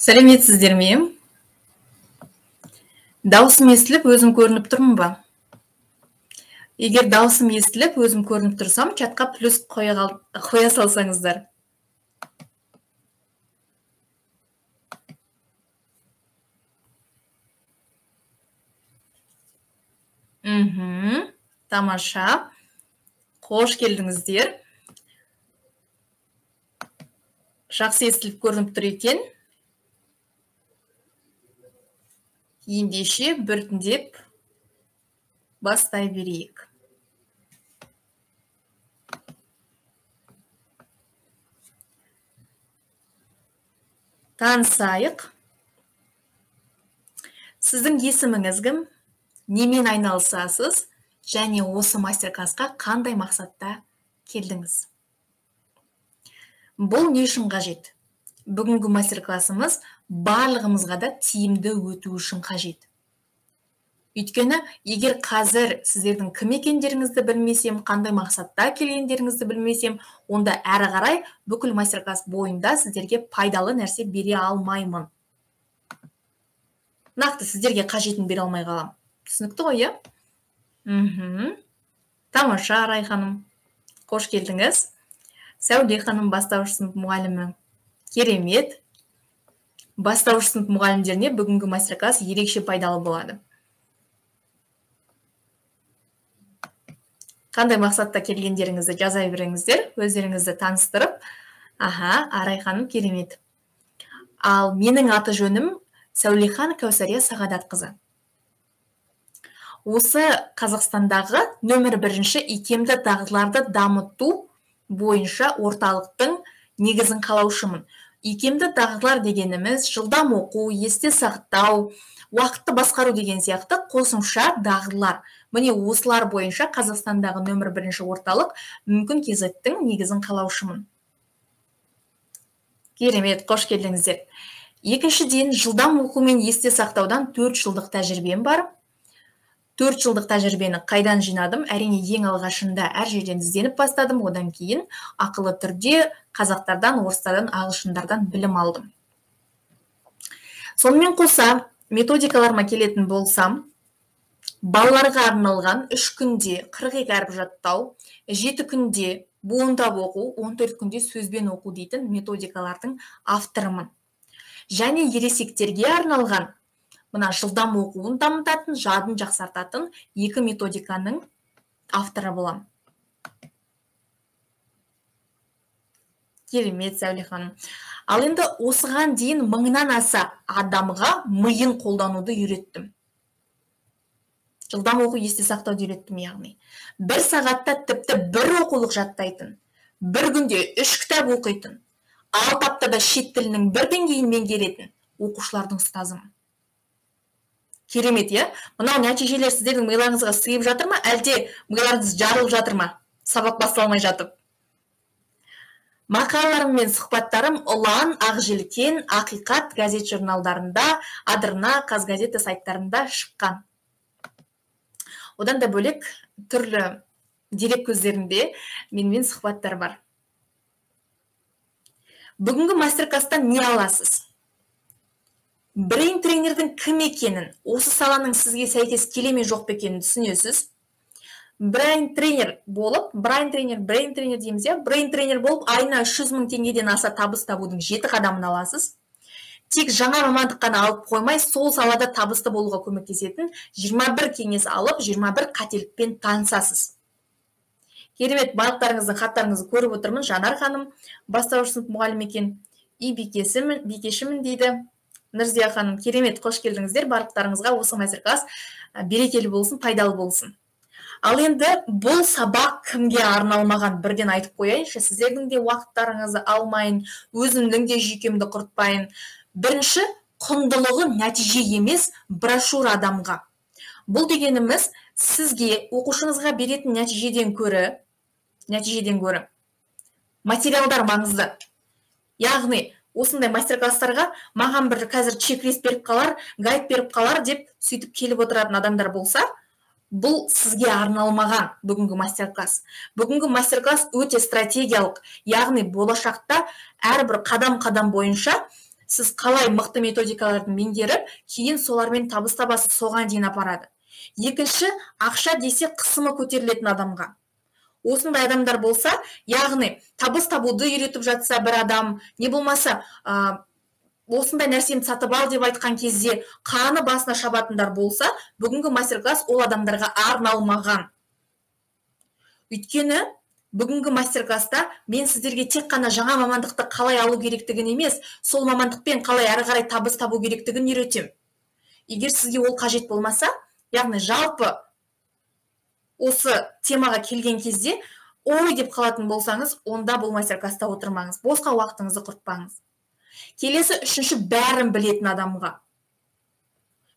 Сәлеметсіздер ме? Дауысым естіліп, өзім көрініп тұрмын ба? Егер дауысым естіліп, өзім көрініп тұрсам, чатқа плюс қоя салсаңыздар. Тамаша. Қош келдіңіздер. Жақсы естіліп көрініп тұр екен. Ендеше біртіндеп бастай берейік. Танысайық. Сіздің есіміңіз кім? Немен айналысасыз? Және осы мастер-классқа қандай мақсатта келдіңіз? Бұл не үшін қажет? Бүгінгі мастер-классымыз барлығымызға да тиімді өту үшін қажет. Өйткені, егер қазір сіздердің кім екендеріңізді білмесем, қандай мақсатта келгендеріңізді білмесем, онда әрі қарай бүкіл мастер-класс бойында сіздерге пайдалы нәрсе бере алмаймын. Нақты сіздерге қажетін бере алмай қаламын. Түсінікті ғой, иә? Тамаша, Арай ханым. Қош келдіңіз. Сәуле ханым, бастауыш сынып мұғалімі. Керемет. Бастауыш сынып мұғалімдеріне бүгінгі мастер-класс ерекше пайдалы болады. Қандай мақсатта келгендеріңізді жаза беріңіздер, өздеріңізді таныстырып. Аха, Арай ханым, керемет. Ал менің аты жөнім Сәулехан Кәусария Сағадатқызы. Осы Қазақстандағы нөмір бірінші икемді дағдыларды дамыту бойынша орталықтың негізін қалаушымын. Икемді дағдылар дегеніміз жылдам оқу, есте сақтау, уақытты басқару деген сияқты қосымша дағдылар. Міне осылар бойынша Қазақстандағы нөмір бірінші орталық Мүмкін KZ-тің негізін қалаушымын. Керемет, қош келдіңіздер. Екіншіден, жылдам оқу мен есте сақтаудан 4 жылдық тәжірибем бар. 4 жылдық тәжірибені қайдан жинадым? Әрине, ең алғашында әр жерден ізденіп бастадым. Одан кейін ақылы түрде қазақтардан, орыстардан, ағылшындардан білім алдым. Сонымен қоса, методикаларыма келетін болсам, балаларға арналған 3 күнде 42 әріп жаттау, 7 күнде буындап оқу, 14 күнде сөзбен оқу дейтін методикалардың авторымын. Және ересектерге арналған мына жылдам оқуын дамытатын, жадын жақсартатын 2 методиканың авторы боламын. Керемет, Сәуле ханым. Ал енді осыған дейін 1000-нан аса адамға миын қолдануды үйреттім. Жылдам оқу, есте сақтауды үйреттім, яғни. 1 сағатта тіпті 1 оқулық жаттайтын, 1 күнде 3 кітап оқитын, 6 аптада шет тілінің бір деңгейін меңгеретін оқушылардың ұстазымын. Керемет, иә? Мынау нәтижелер сіздердің миларыңызға сыйып жатыр ма, әлде миларыңыз жарылып жатыр ма? Сабақ басталмай жатып. Мақалаларым мен сұхбаттарым Ұлан, Ақжелкен, Ақиқат газет журналдарында, Адырна, Қазгазета сайттарында шыққан. Одан да бөлек түрлі дерек көздерінде менімен сұхбаттар бар. Бүгінгі мастер-класстан не аласыз? Брейн тренердің кім екенін, осы саланың сізге сәйкес келе ме жоқ па екенін түсінесіз. Брейн тренер болып, брейн тренер дейміз, иә? Брейн тренер болып айына 300 000 теңгеден аса табыс табудың 7 қадамын аласыз. Тек жаңа мамандық қана алып қоймай, сол салада табысты болуға көмектесетін 21 кеңес алып, 21 қателікпен танысасыз. Керемет, барлықтарыңыздың хаттарыңызды көріп отырмын. Жанар ханым, бастауыш сынып мұғалімі екен, үй бикешімін дейді. Нұрзия ханым, керемет, қош келдіңіздер. Барлықтарыңызға осы мастер-класс берекелі болсын, пайдалы болсын. Ал енді бұл сабақ кімге арналмаған бірден айтып қояйыншы, сіздердің де уақыттарыңызды алмайын, өзімнің де жүйкемді құртпайын. Бірінші, құндылығы нәтиже емес, брошюра адамға. Бұл дегеніміз сізге, оқушыңызға беретін нәтижеден көрі материалдар маңызды. Яғни, осындай мастер-класстарға маған бір қазір чек-лист беріп қалар, гайд беріп қалар деп сөйтіп келіп отыратын адамдар болса, бұл сізге арналмаған бүгінгі мастер-класс. Бүгінгі мастер-класс өте стратегиялық, яғни болашақта әрбір қадам-қадам бойынша Сіз қалай мықты методикаларды меңгеріп, кейін солармен табыс табасыз, соған дейін апарады. Екінші, ақша десе қысымы көтерілетін адамға. Осындай адамдар болса, яғни табыс табуды үйретіп жатса бір адам, не болмаса осындай нәрсені сатып ал деп айтқан кезде қаны басына шабатындар болса, бүгінгі мастер-класс ол адамдарға арналмаған. Өйткені бүгінгі мастер-класста мен сіздерге тек қана жаңа мамандықты қалай алу керектігін емес, сол мамандықпен қалай әрі қарай табыс табу керектігін үйретемін. Егер сізге ол қажет болмаса, яғни жалпы осы темаға келген кезде ой деп қалатын болсаңыз, онда бұл мастер-класста отырмаңыз, босқа уақытыңызды құртпаңыз. Келесі үшінші, бәрін білетін адамға.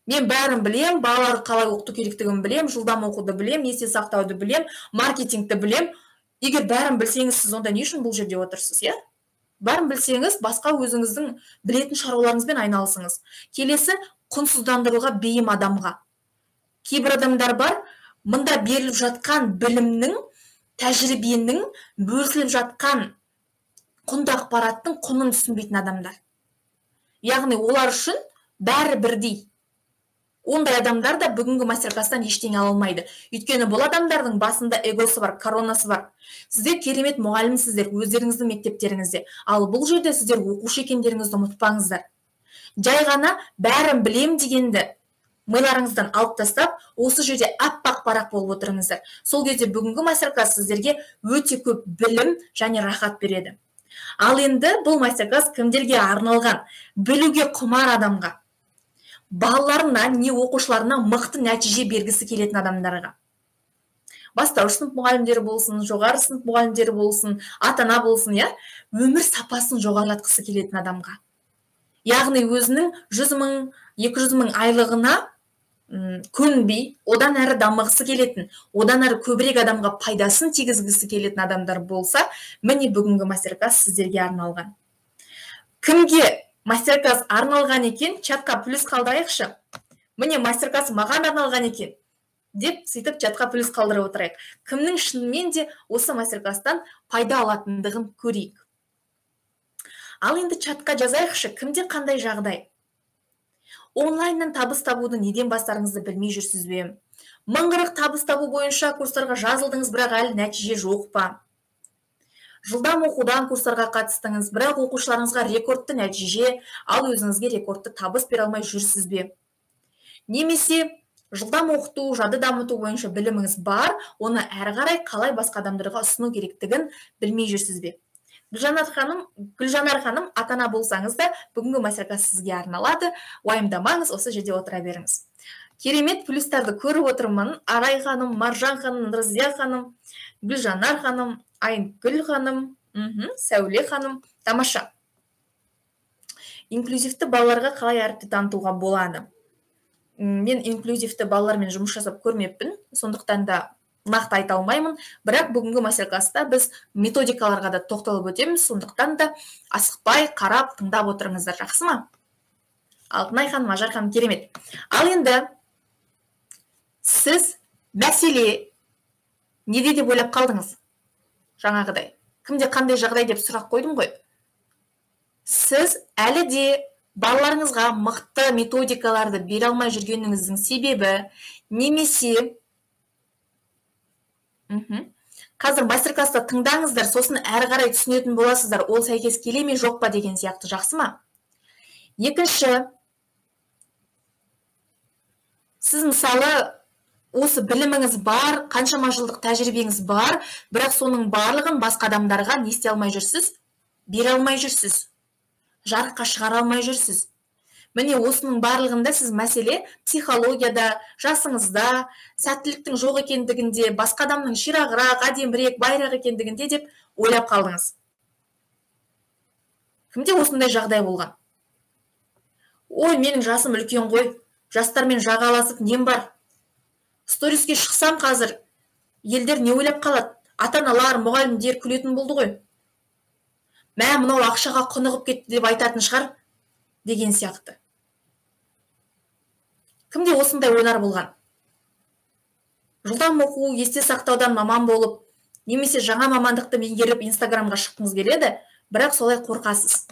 Мен бәрін білем, балаларды қалай оқыту керектігін білем, жылдам оқуды білем, есте сақтауды білем, маркетингті білем. Егер бәрін білсеңіз, сіз онда не үшін бұл жерде отырсыз, иә? Бәрін білсеңіз, басқа өзіңіздің білетін шаруаларыңызбен айналысыңыз. Келесі, құнсыздандыруға бейім адамға. Кейбір адамдар бар, мында беріліп жатқан білімнің, тәжірибенің, бөлісіліп жатқан құнды ақпараттың құнын түсінбейтін адамдар. Яғни олар үшін бәрі бірдей. Ондай адамдар да бүгінгі мастер-класстан ештеңе ала алмайды. Өйткені бұл адамдардың басында эгосы бар, коронасы бар. Сіздер керемет мұғалімсіздер өздеріңіздің мектептеріңізде. Ал бұл жерде сіздер оқушы екендеріңізді ұмытпаңыздар. Жай ғана бәрін білем дегенді миларыңыздан алып тастап, осы жерде аппақ парақ болып отырыңыздар. Сол кезде бүгінгі мастер-класс сіздерге өте көп білім және рахат береді. Ал енді бұл мастер-класс кімдерге арналған? Білуге құмар адамға. Балаларына, не оқушыларына мықты нәтиже бергісі келетін адамдарға. Бастауыш сынып мұғалімдері болсын, жоғары сынып мұғалімдері болсын, ата-ана болсын, иә, өмір сапасын жоғарылатқысы келетін адамға. Яғни өзінің 100 мың, 200 мың айлығына көнбей, одан әрі дамығысы келетін, одан әрі көбірек адамға пайдасын тигізгісі келетін адамдар болса, міне бүгінгі мастер-класс сіздерге арналған. Кімге мастер-класс арналған екен, чатқа плюс қалдырайықшы. Міне мастер-класс маған арналған екен деп сөйтіп чатқа плюс қалдырып отырайық. Кімнің шынымен де осы мастер-класстан пайда алатындығын көрейік. Ал енді чатқа жазайықшы, кімде қандай жағдай? Онлайннан табыс табуды неден бастарыңызды білмей жүрсіз бе? 1040 табыс табу бойынша курстарға жазылдыңыз, бірақ әлі нәтиже жоқ па? Жылдам оқудан курстарға қатыстыңыз, бірақ оқушыларыңызға рекордты нәтиже, ал өзіңізге рекордты табыс бере алмай жүрсіз бе? Немесе жылдам оқыту, жады дамыту бойынша біліміңіз бар, оны әрі қарай қалай басқа адамдарға ұсыну керектігін білмей жүрсіз бе? Гүлжанар ханым, ата-ана болсаңыз да, бүгінгі мастер-класс сізге арналады. Уайымдамаңыз, осы жерде отыра беріңіз. Керемет плюстарды көріп отырмын. Арай ханым, Маржан ханым, Рызия ханым, Гүлжанар ханым, Айгүл ханым, Сәуле ханым. Тамаша. Инклюзивті балаларға қалай әріпті танытуға болады? Мен инклюзивті балалармен жұмыс жасап көрмеппін, сондықтан да нақты айта алмаймын, бірақ бүгінгі мастер-класста біз методикаларға да тоқталып өтеміз, сондықтан да асықпай қарап тыңдап отырыңыздар, жақсы ма? Алтынай ханым, Ажар ханым, керемет. Ал енді сіз мәселе неде деп ойлап қалдыңыз? Жаңағыдай. Кімде қандай жағдай деп сұрақ қойдым ғой. Сіз әлі де балаларыңызға мықты методикаларды бере алмай жүргеніңіздің себебі немесе қазір мастер-класста тыңдаңыздар, сосын әрі қарай түсінетін боласыздар, ол сәйкес келе ме жоқ па деген сияқты, жақсы ма? Екінші, сіз мысалы осы біліміңіз бар, қаншама жылдық тәжірибеңіз бар, бірақ соның барлығын басқа адамдарға не істей алмай жүрсіз, бере алмай жүрсіз, жарыққа шығара алмай жүрсіз. Міне осының барлығында сіз мәселе психологияда, жасыңызда, сәттіліктің жоқ екендігінде, басқа адамның ширағырақ, әдемірек, байырақ екендігінде деп ойлап қалдыңыз. Кімде осындай жағдай болған? Ой, менің жасым үлкен ғой, жастармен жағаласып нем бар? Сториске шықсам қазір елдер не ойлап қалады? Ата-аналар, мұғалімдер күлетін болды ғой. Мә, мынау ақшаға құнығып кетті деп айтатын шығар деген сияқты. Кімде осындай ойлар болған? Жылдам оқу, есте сақтаудан маман болып, немесе жаңа мамандықты меңгеріп Инстаграмға шыққыңыз келеді, бірақ солай қорқасыз.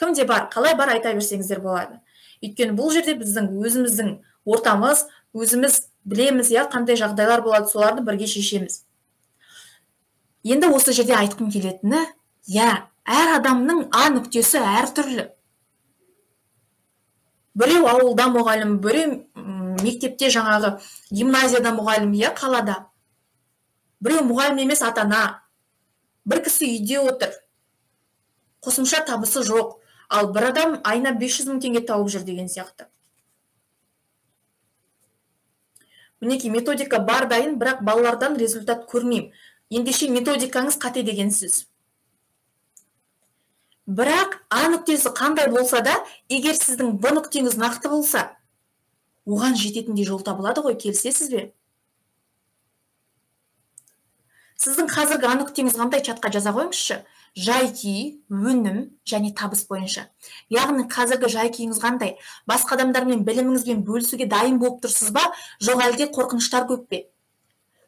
Кімде бар, қалай бар айта берсеңіздер болады. Өйткені бұл жерде біздің өзіміздің ортамыз, өзіміз білеміз, иә, қандай жағдайлар болады, соларды бірге шешеміз. Енді осы жерде айтқым келетіні, иә, әр адамның А нүктесі әртүрлі. Біреу ауылда мұғалім, біреу мектепте жаңағы гимназияда мұғалім, иә, қалада. Біреу мұғалім емес, ата-ана. Бір кісі үйде отыр. Қосымша табысы жоқ. Ал бір адам айына 500 мың теңге тауып жүр деген сияқты. Мінекей, методика бар дайын, бірақ балалардан результат көрмеймін. Ендеше методикаңыз қате деген сөз. Бірақ А нүктесі қандай болса да, егер сіздің Б нүктеңіз нақты болса, оған жететіндей жол табылады ғой, келісесіз бе? Сіздің қазіргі А нүктеңіз қандай, чатқа жаза қойыңызшы. Жай күй, өнім және табыс бойынша. Яғни қазіргі жай күйіңіз қандай? Басқа адамдармен біліміңізбен бөлісуге дайын болып тұрсыз ба? Жоқ әлде қорқыныштар көп пе?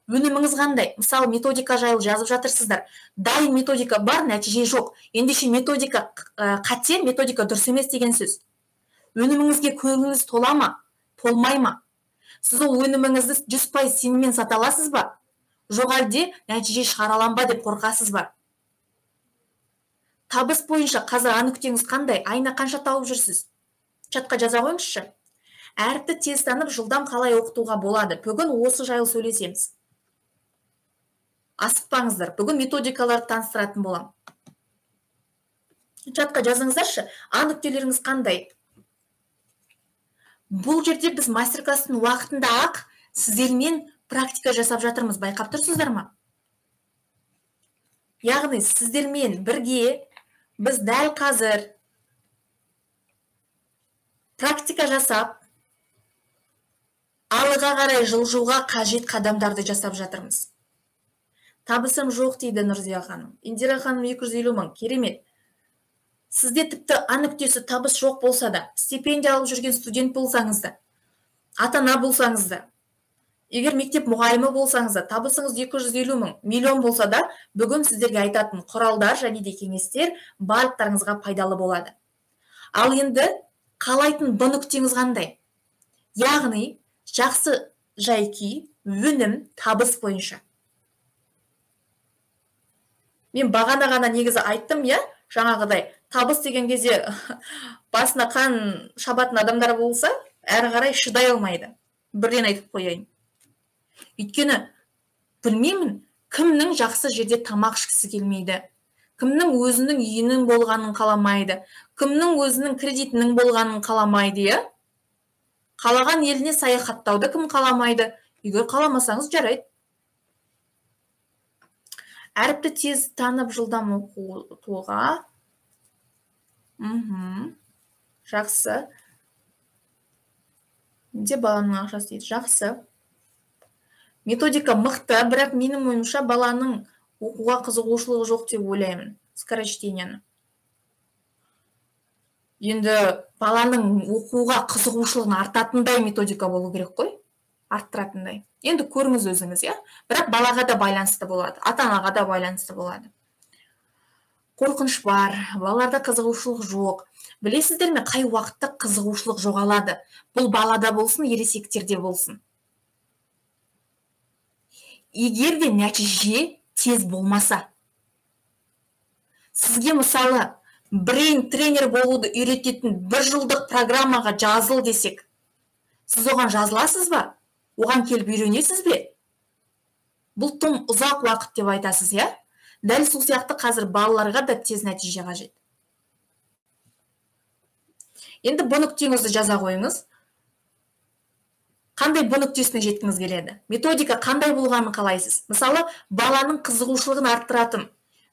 Өніміңіз қандай? Мысалы, методика жайлы жазып жатырсыздар. Дайын методика бар, нәтиже жоқ. Ендеше методика қате, методика дұрыс емес деген сөз. Өніміңізге көңіліңіз тола ма? Толмай ма? Сіз ол өніміңізді 100% сеніммен сата аласыз ба? Жоқ әлде нәтиже шығара алам ба деп қорқасыз ба? Табыс бойынша қазір А нүктеңіз қандай? Айына қанша тауып жүрсіз? Чатқа жаза қойыңызшы. Әріпті тез танып, жылдам қалай оқытуға болады? Бүгін осы жайлы сөйлесеміз. Асықпаңыздар. Бүгін методикаларды таныстыратын боламын. Чатқа жазыңыздаршы, А нүктелеріңіз қандай? Бұл жерде біз мастер-класстың уақытында ақ сіздермен практика жасап жатырмыз, байқап тұрсыздар ма? Яғни сіздермен бірге біз дәл қазір практика жасап, алға қарай жылжуға қажет қадамдарды жасап жатырмыз. Табысым жоқ дейді Нұрзия ханым. Индира ханым 250 мың, керемет. Сізде тіпті А нүктесі табыс жоқ болса да, стипендия алып жүрген студент болсаңыз да, ата-ана болсаңыз да, егер мектеп мұғалімі болсаңыз да, табысыңыз 250 мың, миллион болса да, бүгін сіздерге айтатын құралдар және де кеңестер барлықтарыңызға пайдалы болады. Ал енді қалайтын Б нүктеңіз қандай? Яғни жақсы жай күй, өнім, табыс бойынша. Мен бағана ғана негізі айттым, иә, жаңағыдай табыс деген кезде басына қан шабатын адамдар болса, әрі қарай шыдай алмайды. Бірден айтып қояйын. Өйткені білмеймін, кімнің жақсы жерде тамақ ішкісі келмейді, кімнің өзінің үйінің болғанын қаламайды, кімнің өзінің кредитінің болғанын қаламайды, иә? Қалаған еліне саяхаттауды кім қаламайды? Егер қаламасаңыз жарайды. Әріпті тез танып жылдам оқытуға. Жақсы. Де баланың ақшасы дейді. Жақсы. Методика мықты, бірақ менің ойымша баланың оқуға қызығушылығы жоқ деп ойлаймын. Скорочтениені. Енді баланың оқуға қызығушылығын артатындай методика болу керек қой. Арттыратындай. Енді көріңіз өзіңіз, иә? Бірақ балаға да байланысты болады, ата-анаға да байланысты болады. Қорқыныш бар, балаларда қызығушылық жоқ. Білесіздер ме, қай уақытта қызығушылық жоғалады? Бұл балада болсын, ересектерде болсын. Егер де нәтиже тез болмаса. Сізге мысалы, брейн тренер болуды үйрететін бір жылдық программаға жазыл десек, сіз оған жазыласыз ба? Оған келіп үйренесіз бе? Бұл тым ұзақ уақыт деп айтасыз, иә? Дәл сол сияқты қазір балаларға да тез нәтиже қажет. Енді Б нүктеңізді жаза қойыңыз. Қандай Б нүктесіне жеткіңіз келеді? Методика қандай болғанын қалайсыз? Мысалы, баланың қызығушылығын арттыратын,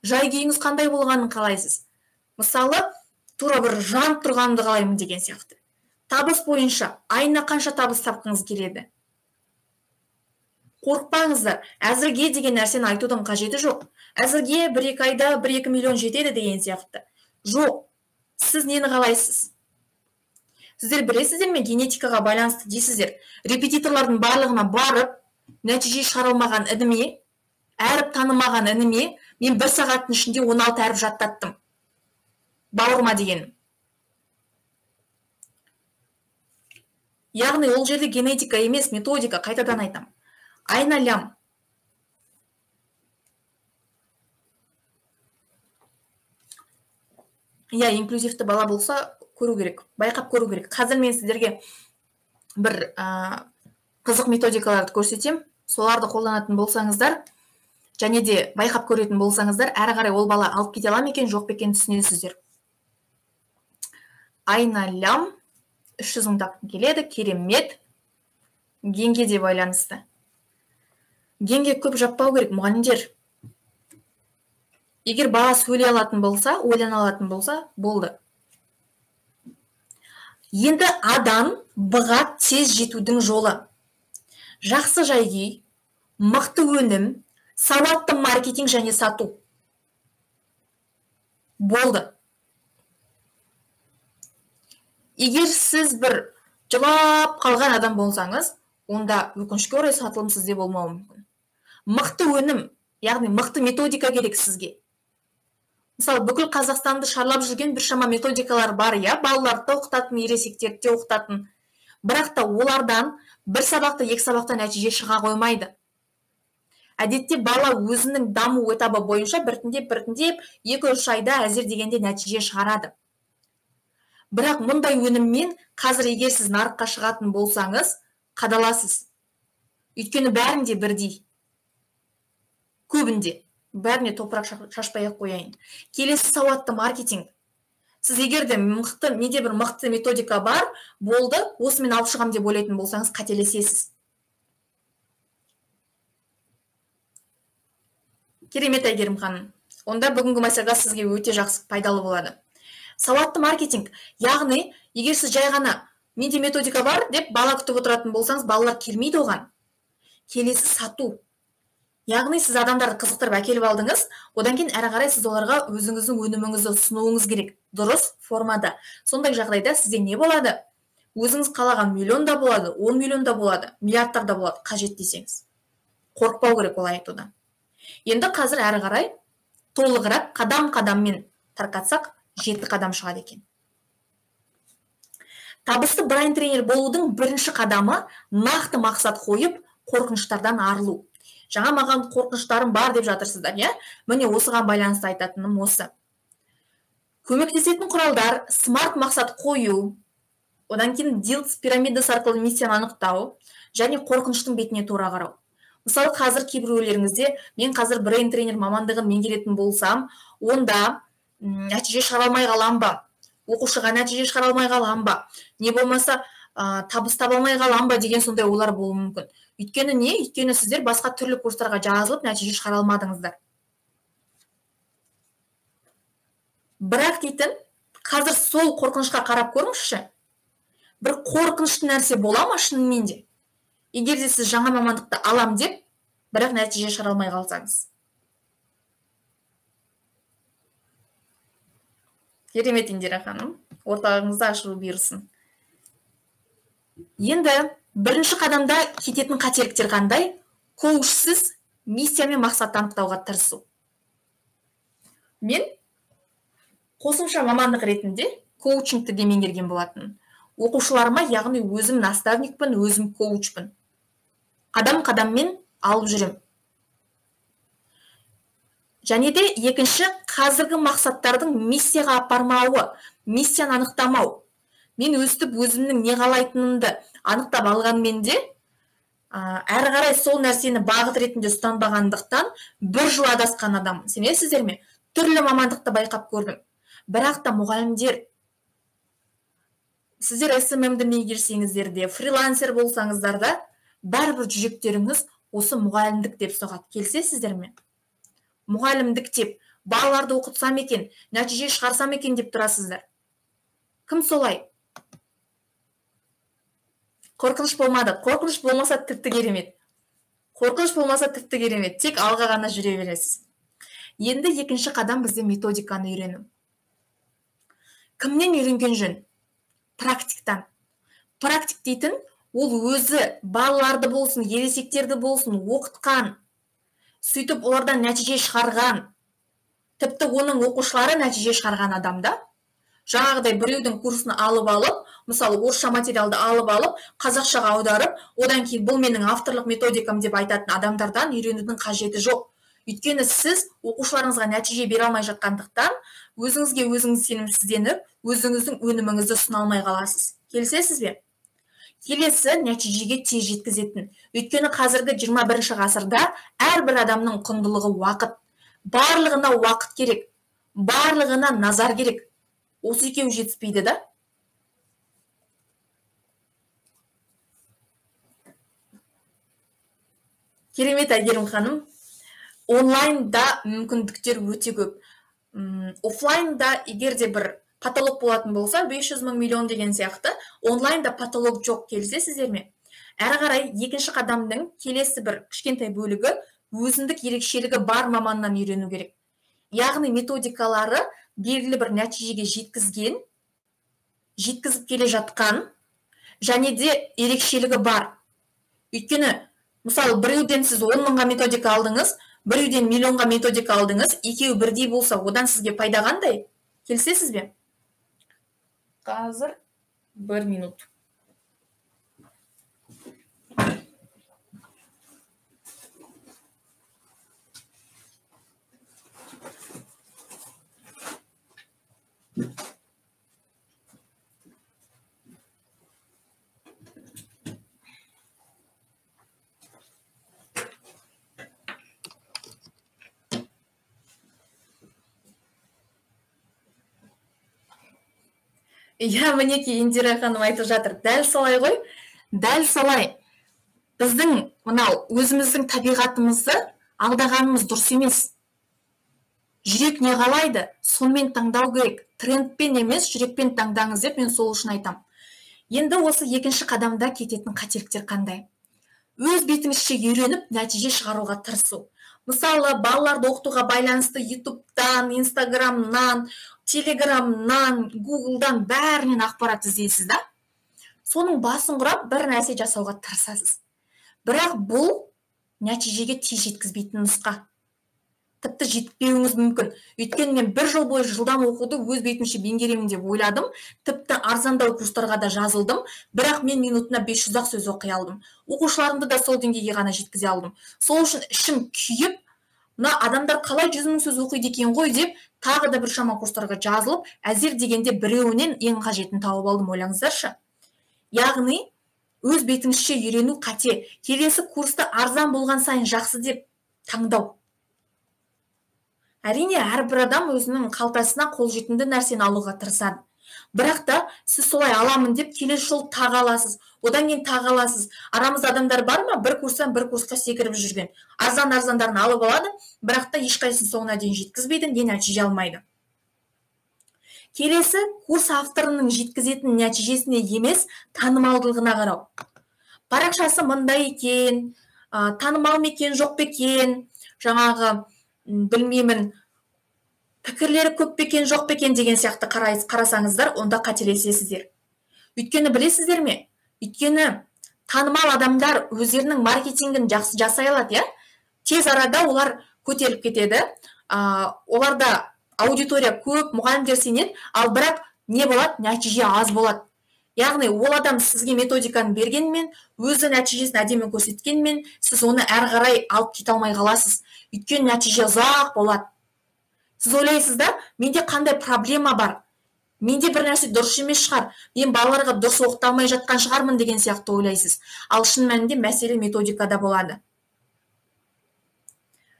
жай күйіңіз қандай болғанын қалайсыз? Мысалы, тура бір жанып тұрғанымды қалаймын деген сияқты. Табыс бойынша айына қанша табыс тапқыңыз келеді? Қорықпаңыздар, әзірге деген нәрсені айтудың қажеті жоқ. Әзірге 1-2 айда 1-2 миллион жетеді деген сияқты. Жоқ, сіз нені қалайсыз? Сіздер білесіздер ме, генетикаға байланысты дейсіздер. Репетиторлардың барлығына барып, нәтиже шығара алмаған ініме, әріп танымаған ініме, мен 1 сағаттың ішінде 16 әріп жаттаттым. Бауырма дегенім. Яғни ол жерде генетика емес, методика, қайтадан айтам. Айна Лям. Иә, инклюзивті бала болса көру керек, байқап көру керек. Қазір мен сіздерге бір қызық методикаларды көрсетем. Соларды қолданатын болсаңыздар, және де байқап көретін болсаңыздар, әрі қарай ол бала алып кете ала ма екен, жоқ па екен түсінесіздер. Айна Лям 300 мың тапқым келеді, керемет. Генге де байланысты. Генге көп жаппау керек, мұғалімдер. Егер бала сөйлей алатын болса, ойлана алатын болса, болды. Енді А-дан Б-ға тез жетудің жолы. Жақсы жай күй, мықты өнім, сауатты маркетинг және сату. Болды. Егер сіз бір жылап қалған адам болсаңыз, онда өкінішке орай сатылым сізде болмауы мүмкін. Мықты өнім, яғни мықты методика керек сізге. Мысалы, бүкіл Қазақстанды шарлап жүрген біршама методикалар бар, иә, балаларды оқытатын, ересектерді де оқытатын. Бірақ та олардан бір сабақта, екі сабақта нәтиже шыға қоймайды. Әдетте бала өзінің даму этабы бойынша біртіндеп 2-3 айда әзір дегенде нәтиже шығарады. Бірақ мұндай өніммен қазір егер сіз нарыққа шығатын болсаңыз, қадаласыз. Өйткені бәрінде бірдей. Көбінде. Бәріне топырақ шашпай ақ қояйын. Келесі сауатты маркетинг. Сіз егер де мықты, менде бір мықты методика бар, болды, осымен алып шығам деп ойлайтын болсаңыз, қателесесіз. Керемет, Әйгерім ханым. Онда бүгінгі мастер-класс сізге өте жақсы пайдалы болады. Сауатты маркетинг, яғни егер сіз жай ғана менде методика бар деп бала күтіп отыратын болсаңыз, балалар келмейді оған. Келесі сату. Яғни сіз адамдарды қызықтырып әкеліп алдыңыз, одан кейін әрі қарай сіз оларға өзіңіздің өніміңізді ұсынуыңыз керек, дұрыс формада. Сондай жағдайда сізде не болады? Өзіңіз қалаған миллион да болады, 10 миллион да болады, миллиардтар да болады, қажет десеңіз. Қорықпау керек олай айтудан. Енді қазір әрі қарай толығырақ қадам-қадаммен тарқатсақ, 7 қадам шығады екен. Табысты брайан тренер болудың бірінші қадамы нақты мақсат қойып, қорқыныштардан арылу. Жаңа маған қорқыныштарым бар деп жатырсыздар, иә? Міне осыған байланысты айтатыным осы. Көмектесетін құралдар, смарт мақсат қою, одан кейін Дилтс пирамидасы арқылы миссияны анықтау және қорқыныштың бетіне тура қарау. Мысалы, қазір кейбіреулеріңізде мен қазір брейн тренер мамандығын меңгеретін болсам, онда нәтиже шығара алмай қалам ба? Оқушыға нәтиже шығара алмай қалам ба? Не болмаса табыс таба алмай қалам ба деген сондай ойлар болуы мүмкін. Өйткені не? Өйткені сіздер басқа түрлі курстарға жазылып нәтиже шығара алмадыңыздар. Бірақ дейтін, қазір сол қорқынышқа қарап көріңізші. Бір қорқынышты нәрсе бола ма шынымен де? Егер де сіз жаңа мамандықты алам деп, бірақ нәтиже шығара алмай қалсаңыз. Керемет, Индира ханым, орталығыңызды ашылу бұйырсын. Енді бірінші қадамда кететін қателіктер қандай? Коучсыз миссия мен мақсатты анықтауға тырысу. Мен қосымша мамандық ретінде коучингті де меңгерген болатын. Оқушыларыма, яғни өзім наставникпін, өзім коучпын. Қадам-қадаммен алып жүрем. Және де екінші, қазіргі мақсаттардың миссияға апармауы, миссияны анықтамау. Мен өстіп өзімнің не қалайтынымды анықтап алғанмен де, әрі қарай сол нәрсені бағыт ретінде ұстанбағандықтан бір жыл адасқан адаммын. Сенесіздер ме? Түрлі мамандықты байқап көрдім. Бірақ та мұғалімдер, сіздер СММ-ді меңгерсеңіздер де, фрилансер болсаңыздар да, бәрібір жүректеріңіз осы мұғалімдік деп соғады. Келісесіздер ме? Мұғалімдік деп, балаларды оқытсам екен, нәтиже шығарсам екен деп тұрасыздар. Кім солай? Қорқыныш болмады. Қорқыныш болмаса тіпті керемет. Қорқыныш болмаса тіпті керемет. Тек алға ғана жүре бересіз. Енді екінші қадам бізде методиканы үйрену. Кімнен үйренген жөн? Практиктан. Практик дейтін ол өзі балаларды болсын, ересектерді болсын оқытқан, сөйтіп олардан нәтиже шығарған, тіпті оның оқушылары нәтиже шығарған адамда. Жаңағыдай біреудің курсын алып алып, мысалы орысша материалды алып алып, қазақшаға аударып, одан кейін бұл менің авторлық методикам деп айтатын адамдардан үйренудің қажеті жоқ. Өйткені сіз оқушыларыңызға нәтиже бере алмай жатқандықтан, өзіңізге өзіңіз сенімсізденіп, өзіңіздің өніміңізді ұсына алмай қаласыз. Келісесіз бе? Келесі нәтижеге тез жеткізетін. Өйткені қазіргі 21 ғасырда әрбір адамның құндылығы уақыт. Барлығына уақыт керек, барлығына назар керек. Осы екеуі жетіспейді да? Керемет, Әйгерім ханым. Онлайнда мүмкіндіктер өте көп. Офлайнда егер де бір потолок болатын болса, 500 мың миллион деген сияқты, онлайнда потолок жоқ, келісесіздер ме? Әрі қарай екінші қадамның келесі бір кішкентай бөлігі өзіндік ерекшелігі бар маманнан үйрену керек. Яғни методикалары белгілі бір нәтижеге жеткізген, жеткізіп келе жатқан және де ерекшелігі бар. Өйткені, мысалы, біреуден сіз 10 мыңға методика алдыңыз, біреуден миллионға методика алдыңыз, екеуі бірдей болса, одан сізге пайда қандай? Келісесіз бе? Қазір бір минут. Иә, мінекей Индира ханым айтып жатыр. Дәл солай ғой, дәл солай. Біздің мынау өзіміздің табиғатымызды алдағанымыз дұрыс емес. Жүрек не қалайды, сонымен таңдау керек. Трендпен емес, жүрекпен таңдаңыз деп мен сол үшін айтам. Енді осы екінші қадамда кететін қателіктер қандай? Өз бетіңізше үйреніп, нәтиже шығаруға тырысу. Мысалы, балаларды оқытуға байланысты YouTube'тан, Instagram'нан, Telegram'нан, Google'дан бәрінен ақпарат іздейсіз да? Соның басын құрап бір нәрсе жасауға тырысасыз. Бірақ бұл нәтижеге тез жеткізбейтін нұсқа. Тіпті жетпеуіңіз мүмкін. Өйткені мен бір жыл бойы жылдам оқуды өз бетімше меңгеремін деп ойладым. Тіпті арзандау курстарға да жазылдым. Бірақ мен минутына 500-ақ сөз оқи алдым. Оқушыларымды да сол деңгейге ғана жеткізе алдым. Сол үшін ішім күйіп, мына адамдар қалай 100 мың сөз оқиды екен ғой деп тағы да біршама курстарға жазылып, әзер дегенде біреуінен ең қажетін тауып алдым, ойлаңыздаршы. Яғни өз бетіңізше үйрену қате. Келесі курсты арзан болған сайын жақсы деп таңдау. Әрине, әрбір адам өзінің қалтасына қолжетімді нәрсені алуға тырысады. Бірақ та сіз солай аламын деп келесі жолы тағы аласыз, одан кейін тағы аласыз. Арамызда адамдар бар ма, бір курстан бір курсқа секіріп жүрген. Арзан-арзандарын алып алады, бірақ та ешқайсысын соңына дейін жеткізбейді, не нәтиже алмайды. Келесі курс авторының жеткізетін нәтижесіне емес, танымалдылығына қарау. Парақшасы мындай екен, танымал ма екен, жоқ па екен, жаңағы білмеймін, пікірлері көп пе екен, жоқ па екен деген сияқты қарасаңыздар, онда қателесесіздер. Өйткені білесіздер ме? Өйткені танымал адамдар өздерінің маркетингін жақсы жасай алады, иә? Тез арада олар көтеріліп кетеді. Оларда аудитория көп, мұғалімдер сенеді, ал бірақ не болады? Нәтиже аз болады. Яғни ол адам сізге методиканы бергенмен, өзі нәтижесін әдемі көрсеткенмен, сіз оны әрі қарай алып кете алмай қаласыз. Өйткені нәтиже ұзақ болады. Сіз ойлайсыз да, менде қандай проблема бар? Менде бір нәрсе дұрыс емес шығар. Мен балаларға дұрыс оқыта алмай жатқан шығармын деген сияқты ойлайсыз. Ал шын мәнінде мәселе методикада болады.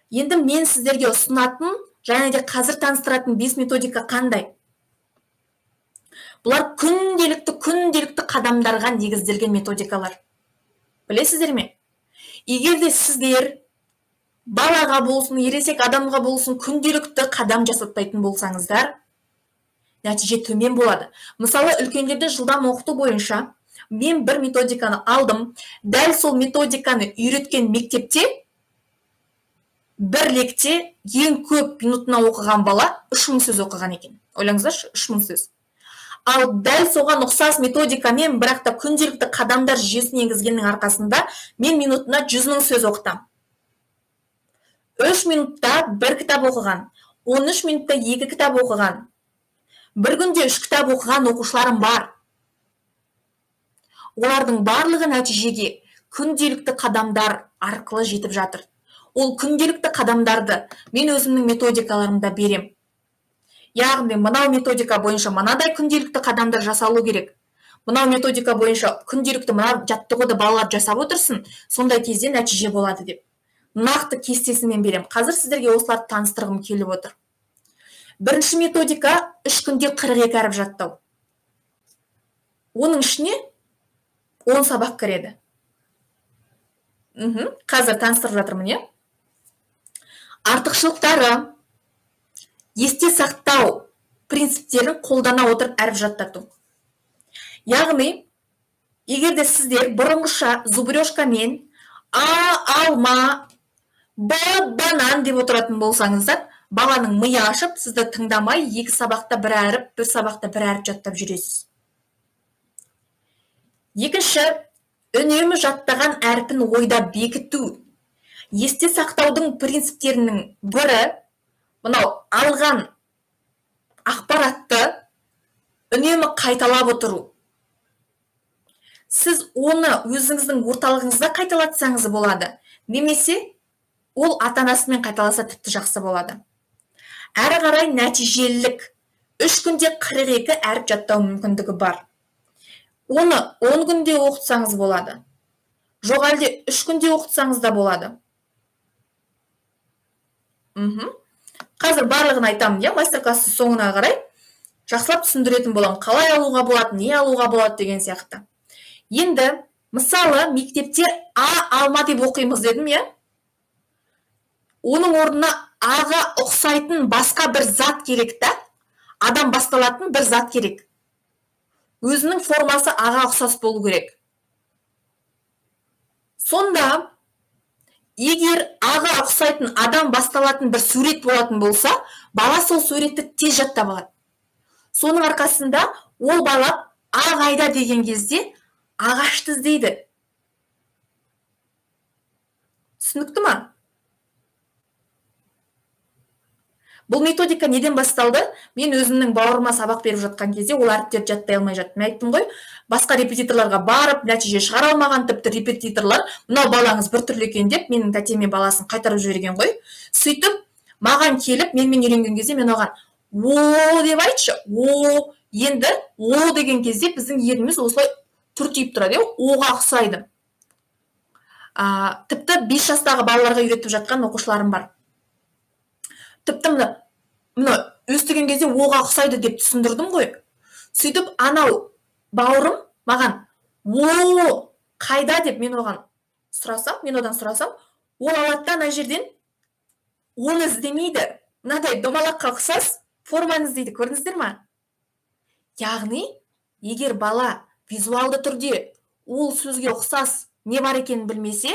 Енді мен сіздерге ұсынатын және де қазір таныстыратын 5 методика қандай? Бұлар күнделікті қадамдарға негізделген методикалар. Білесіздер ме? Егер де сіздер балаға болсын, ересек адамға болсын, күнделікті қадам жасатпайтын болсаңыздар, нәтиже төмен болады. Мысалы, үлкендерді жылдам оқыту бойынша мен бір методиканы алдым. Дәл сол методиканы үйреткен мектепте бір лекте ең көп минутына оқыған бала 3000 сөз оқыған екен. Ойлаңыздаршы, 3000 сөз. Ал дәл соған ұқсас методикамен, бірақ та күнделікті қадамдар жүйесін енгізгеннің арқасында мен минутына 100 мың сөз оқытам. 3 минутта бір кітап оқыған, 13 минутта 2 кітап оқыған, Бір күнде 3 кітап оқыған оқушыларым бар. Олардың барлығы нәтижеге күнделікті қадамдар арқылы жетіп жатыр. Ол күнделікті қадамдарды мен өзімнің методикаларымда берем. Яғни мынау методика бойынша мынадай күнделікті қадамдар жасалу керек. Мынау методика бойынша күнделікті мына жаттығуды балалар жасап отырсын, сондай кезде нәтиже болады деп. Нақты кестесімен берем. Қазір сіздерге осыларды таныстырғым келіп отыр. Бірінші методика 3 күнде 42 әріп жаттау. Оның ішіне 10 сабақ кіреді. Қазір таныстырып жатырмын, иә? Артықшылықтары: есте сақтау принциптерін қолдана отырып әріп жаттату. Яғни, егер де сіздер бұрынғыша зубрежкамен а, алма, б, банан деп отыратын болсаңыздар, баланың миы ашып, сізді тыңдамай, 2 сабақта бір әріп, 1 сабақта бір әріп жаттап жүресіз. Екінші, үнемі жаттаған әрпін ойда бекіту. Есте сақтаудың принциптерінің бірі, мынау алған ақпаратты үнемі қайталап отыру. Сіз оны өзіңіздің орталығыңызда қайталатсаңыз болады, немесе ол ата-анасымен қайталаса тіпті жақсы болады. Әрі қарай нәтижелілік. 3 күнде 42 әріп жаттау мүмкіндігі бар. Оны 10 күнде оқытсаңыз болады. Жоқ әлде 3 күнде оқытсаңыз да болады. Қазір барлығын айтамын, иә, мастер-класстың соңына қарай жақсылап түсіндіретін боламын. Қалай алуға болады, не алуға болады деген сияқты. Енді, мысалы, мектепте а, алма деп оқимыз дедім, иә? Оның орнына аға ұқсайтын басқа бір зат керек та, адам басталатын бір зат керек. Өзінің формасы аға ұқсас болу керек. Сонда, егер аға ұқсайтын адам басталатын бір сурет болатын болса, бала сол суретті тез жаттап алады. Соның арқасында ол бала а қайда деген кезде ағашты іздейді. Түсінікті ма? Бұл методика неден басталды? Мен өзімнің бауырыма сабақ беріп жатқан кезде ол әріптерді жаттай алмай жаттым. Мен айттым ғой, басқа репетиторларға барып нәтиже шығара алмаған, тіпті репетиторлар мынау балаңыз біртүрлі екен деп менің тәтеме баласын қайтарып жіберген ғой. Сөйтіп маған келіп менімен үйренген кезде мен оған о деп айтшы, о. Енді о деген кезде біздің ерніміз осылай түртиіп тұрады, оға ұқсайды. Тіпті 5 жастағы балаларға үйретіп жатқан оқушыларым бар. Тіпті мына өстіген кезде оға ұқсайды деп түсіндірдім ғой. Сөйтіп анау бауырым маған о қайда деп мен оған сұрасам, мен одан сұрасам, ол алады да ана жерден оны іздемейді. Мынадай домалаққа ұқсас форманы іздейді, көрдіңіздер ма? Яғни, егер бала визуалды түрде ол сөзге ұқсас не бар екенін білмесе,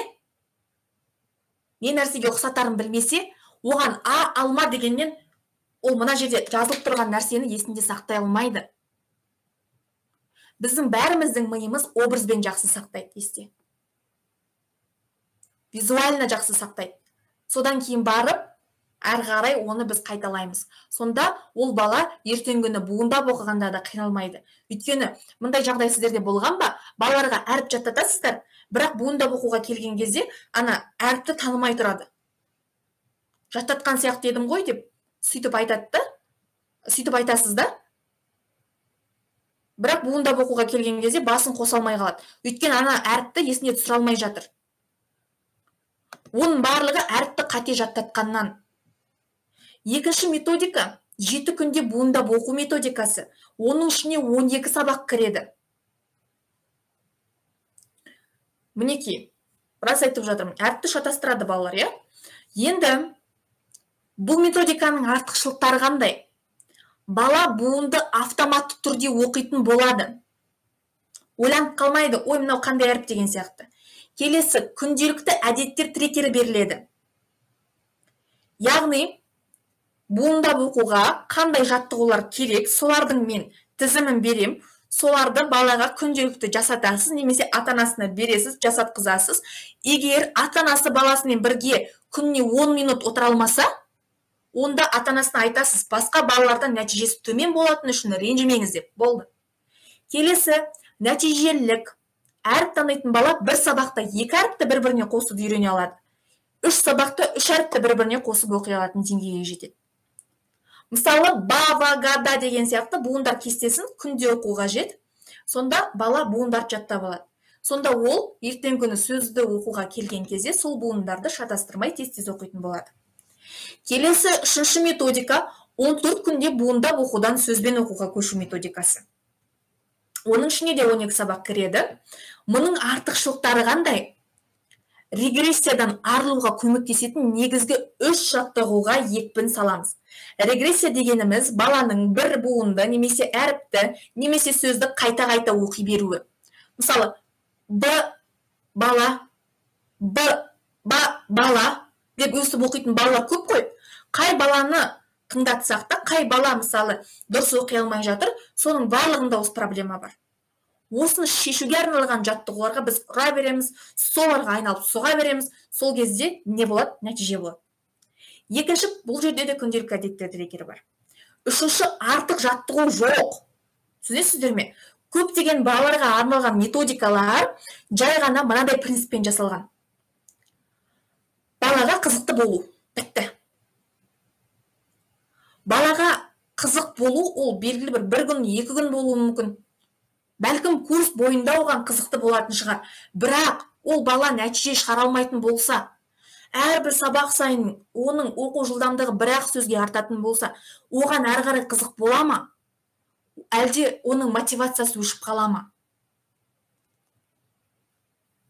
не нәрсеге ұқсатарын білмесе, оған а, алма дегеннен ол мына жерде жазылып тұрған нәрсені есінде сақтай алмайды. Біздің бәріміздің миымыз образбен жақсы сақтайды есте. Визуально жақсы сақтайды. Содан кейін барып, әрі қарай оны біз қайталаймыз. Сонда ол бала ертеңгі күні буындап оқығанда да қиналмайды. Өйткені мындай жағдай сіздерде болған ба? Балаларға әріп жаттатасыздар, бірақ буындап оқуға келген кезде ана әріпті танымай тұрады. Жаттатқан сияқты едім ғой деп сөйтіп айтады да, сөйтіп айтасыз да. Бірақ буындап оқуға келген кезде басын қоса алмай қалады. Өйткені ана әріпті есіне түсіре алмай жатыр. Оның барлығы әріпті қате жаттатқаннан. Екінші методика 7 күнде буындап оқу методикасы. Оның ішіне 12 сабақ кіреді. Мінекей, рас айтып жатырмын, әріпті шатастырады балалар, иә? Енді бұл методиканың артықшылықтары қандай? Бала буынды автоматты түрде оқитын болады. Ойланып қалмайды, ой, мынау қандай әріп деген сияқты. Келесі, күнделікті әдеттер трекері беріледі. Яғни, буындап оқуға қандай жаттығулар керек, солардың мен тізімін берем, соларды балаға күнделікті жасатасыз, немесе ата-анасына бересіз, жасатқызасыз. Егер ата-анасы баласымен бірге күніне 10 минут отыра алмаса, Онда ата-анасына айтасыз, басқа балалардан нәтижесі төмен болатын үшін ренжімеңіз деп. Болды. Келесі, нәтижелілік. Әріп танитын бала бір сабақта 2 әріпті бір-біріне қосып үйрене алады. 3 сабақта 3 әріпті бір-біріне қосып оқи алатын деңгейге жетеді. Мысалы, ба, ва, га, да деген сияқты буындар кестесін күнде оқу қажет. Сонда бала буындарды жаттап алады. Сонда ол ертеңгі күні сөзді оқуға келген кезде сол буындарды шатастырмай тез-тез оқитын болады. Келесі үшінші методика 14 күнде буындап оқудан сөзбен оқуға көшу методикасы. Оның ішіне де 12 сабақ кіреді. Мұның артықшылықтары қандай? Регрессиядан арылуға көмектесетін негізгі 3 жаттығуға екпін саламыз. Регрессия дегеніміз баланың бір буынды немесе әріпті немесе сөзді қайта-қайта оқи беруі. Мысалы, б бала, б ба бала деп өстіп оқитын балалар көп қой. Қай баланы тыңдатсақ та, қай бала мысалы дұрыс оқи алмай жатыр, соның барлығында осы проблема бар. Осыны шешуге арналған жаттығуларға біз ұра береміз, соларға айналып соға береміз. Сол кезде не болады? Нәтиже болады. Екінші, бұл жерде де күнделікті әдеттер трекері бар. Үшінші, артық жаттығу жоқ. Түсінесіздер ме? Көптеген балаларға арналған методикалар жай ғана мынадай принциппен жасалған. Балаға қызықты болу. Бітті. Балаға қызық болу ол белгілі бір күн, 2 күн болуы мүмкін. Бәлкім курс бойында оған қызықты болатын шығар. Бірақ ол бала нәтиже шығара алмайтын болса, әрбір сабақ сайын оның оқу жылдамдығы бір-ақ сөзге артатын болса, оған әрі қарай қызық бола ма? Әлде оның мотивациясы өшіп қала ма?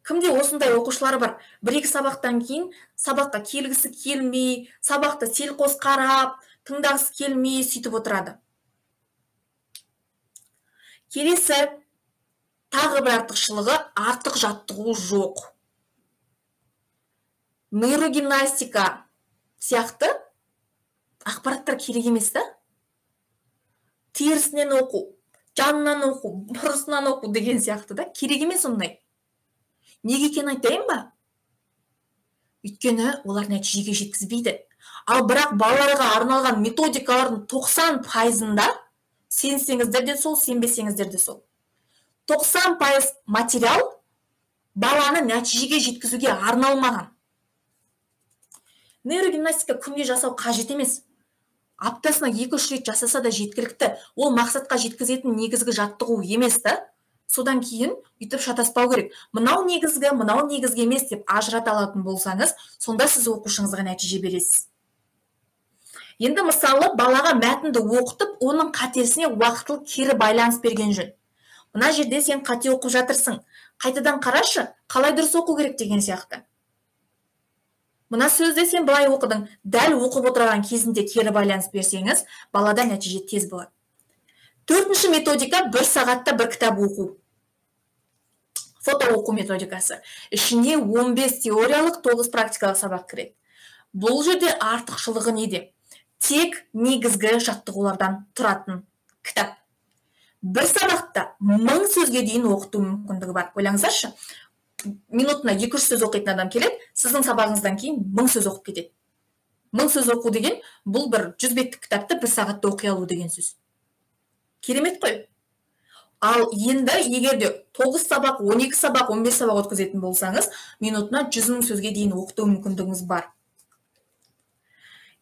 Кімде осындай оқушылар бар? 1-2 сабақтан кейін сабаққа келгісі келмей, сабақты селқос қарап, тыңдағысы келмей сөйтіп отырады. Келесі тағы бір артықшылығы, артық жаттығу жоқ. Нейрогимнастика сияқты ақпараттар керек емес та? Терісінен оқу, жанынан оқу, бұрысынан оқу деген сияқты да керек емес ондай. Неге екенін айтайын ба? Өйткені олар нәтижеге жеткізбейді. Ал бірақ балаларға арналған методикалардың 90%-ында сенсеңіздер де сол, сенбесеңіздер де сол. 90% материал баланы нәтижеге жеткізуге арналмаған. Нейрогимнастика күнде жасау қажет емес. Аптасына 2-3 рет жасаса да жеткілікті. Ол мақсатқа жеткізетін негізгі жаттығу емес та. Содан кейін үйтіп шатаспау керек. Мынау негізгі, мынау негізгі емес деп ажырата алатын болсаңыз, сонда сіз оқушыңызға нәтиже бересіз. Енді мысалы, балаға мәтінді оқытып, оның қатесіне уақытылы кері байланыс берген жөн. Мына жерде сен қате оқып жатырсың, қайтадан қарашы, қалай дұрыс оқу керек деген сияқты. Мына сөзде сен былай оқыдың, дәл оқып отырған кезінде кері байланыс берсеңіз, балада нәтиже тез болады. Төртінші методика 1 сағатта бір кітап оқу. Фото оқу методикасы. Ішіне 15 теориялық, 9 практикалық сабақ кіреді. Бұл жерде артықшылығы неде? Тек негізгі жаттығулардан тұратын кітап. Бір сабақта 1000 сөзге дейін оқыту мүмкіндігі бар. Ойлаңыздаршы, минутына 200 сөз оқитын адам келеді, сіздің сабағыңыздан кейін 1000 сөз оқып кетеді. 1000 сөз оқу деген бұл бір 100 беттік кітапты 1 сағатта оқи алу деген сөз. Керемет қой. Ал енді егер де 9 сабақ, 12 сабақ, 15 сабақ өткізетін болсаңыз, минутына 100 000 сөзге дейін оқыту мүмкіндігіңіз бар.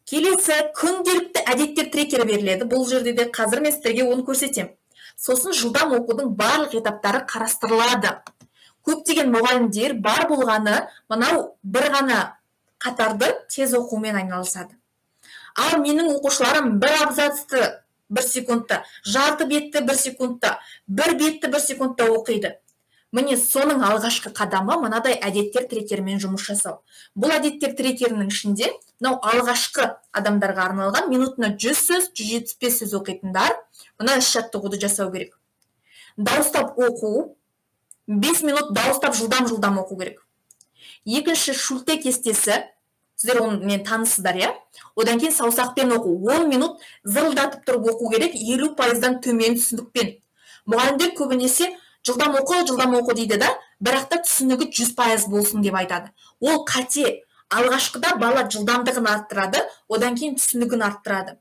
Келесі күнделікті әдеттер трекері беріледі. Бұл жерде де қазір мен сіздерге оны көрсетемін. Сосын жылдам оқудың барлық этаптары қарастырылады. Көптеген мұғалімдер бар болғаны мынау бір ғана қатарды тез оқумен айналысады. Ал менің оқушыларым бір абзацты 1 секундта, жарты бетті 1 секундта, бір бетті 1 секундта оқиды. Міне соның алғашқы қадамы мынадай әдеттер трекерімен жұмыс жасау. Бұл әдеттер трекерінің ішінде мынау алғашқы адамдарға арналған минутына 100 сөз, 175 сөз оқитындар мына үш жаттығуды жасау керек. Дауыстап оқу, 5 минут дауыстап жылдам-жылдам оқу керек. Екінші шүлте кестесі, сіздер онымен танысыздар, иә? Одан кейін саусақпен оқу, 10 минут зырылдатып тұрып оқу керек, 50%-дан төмен түсінікпен. Мұғалімдер көбінесе жылдам оқы, жылдам оқы дейді да, бірақ та түсінігі 100% болсын деп айтады. Ол қате. Алғашқыда бала жылдамдығын арттырады, одан кейін түсінігін арттырады.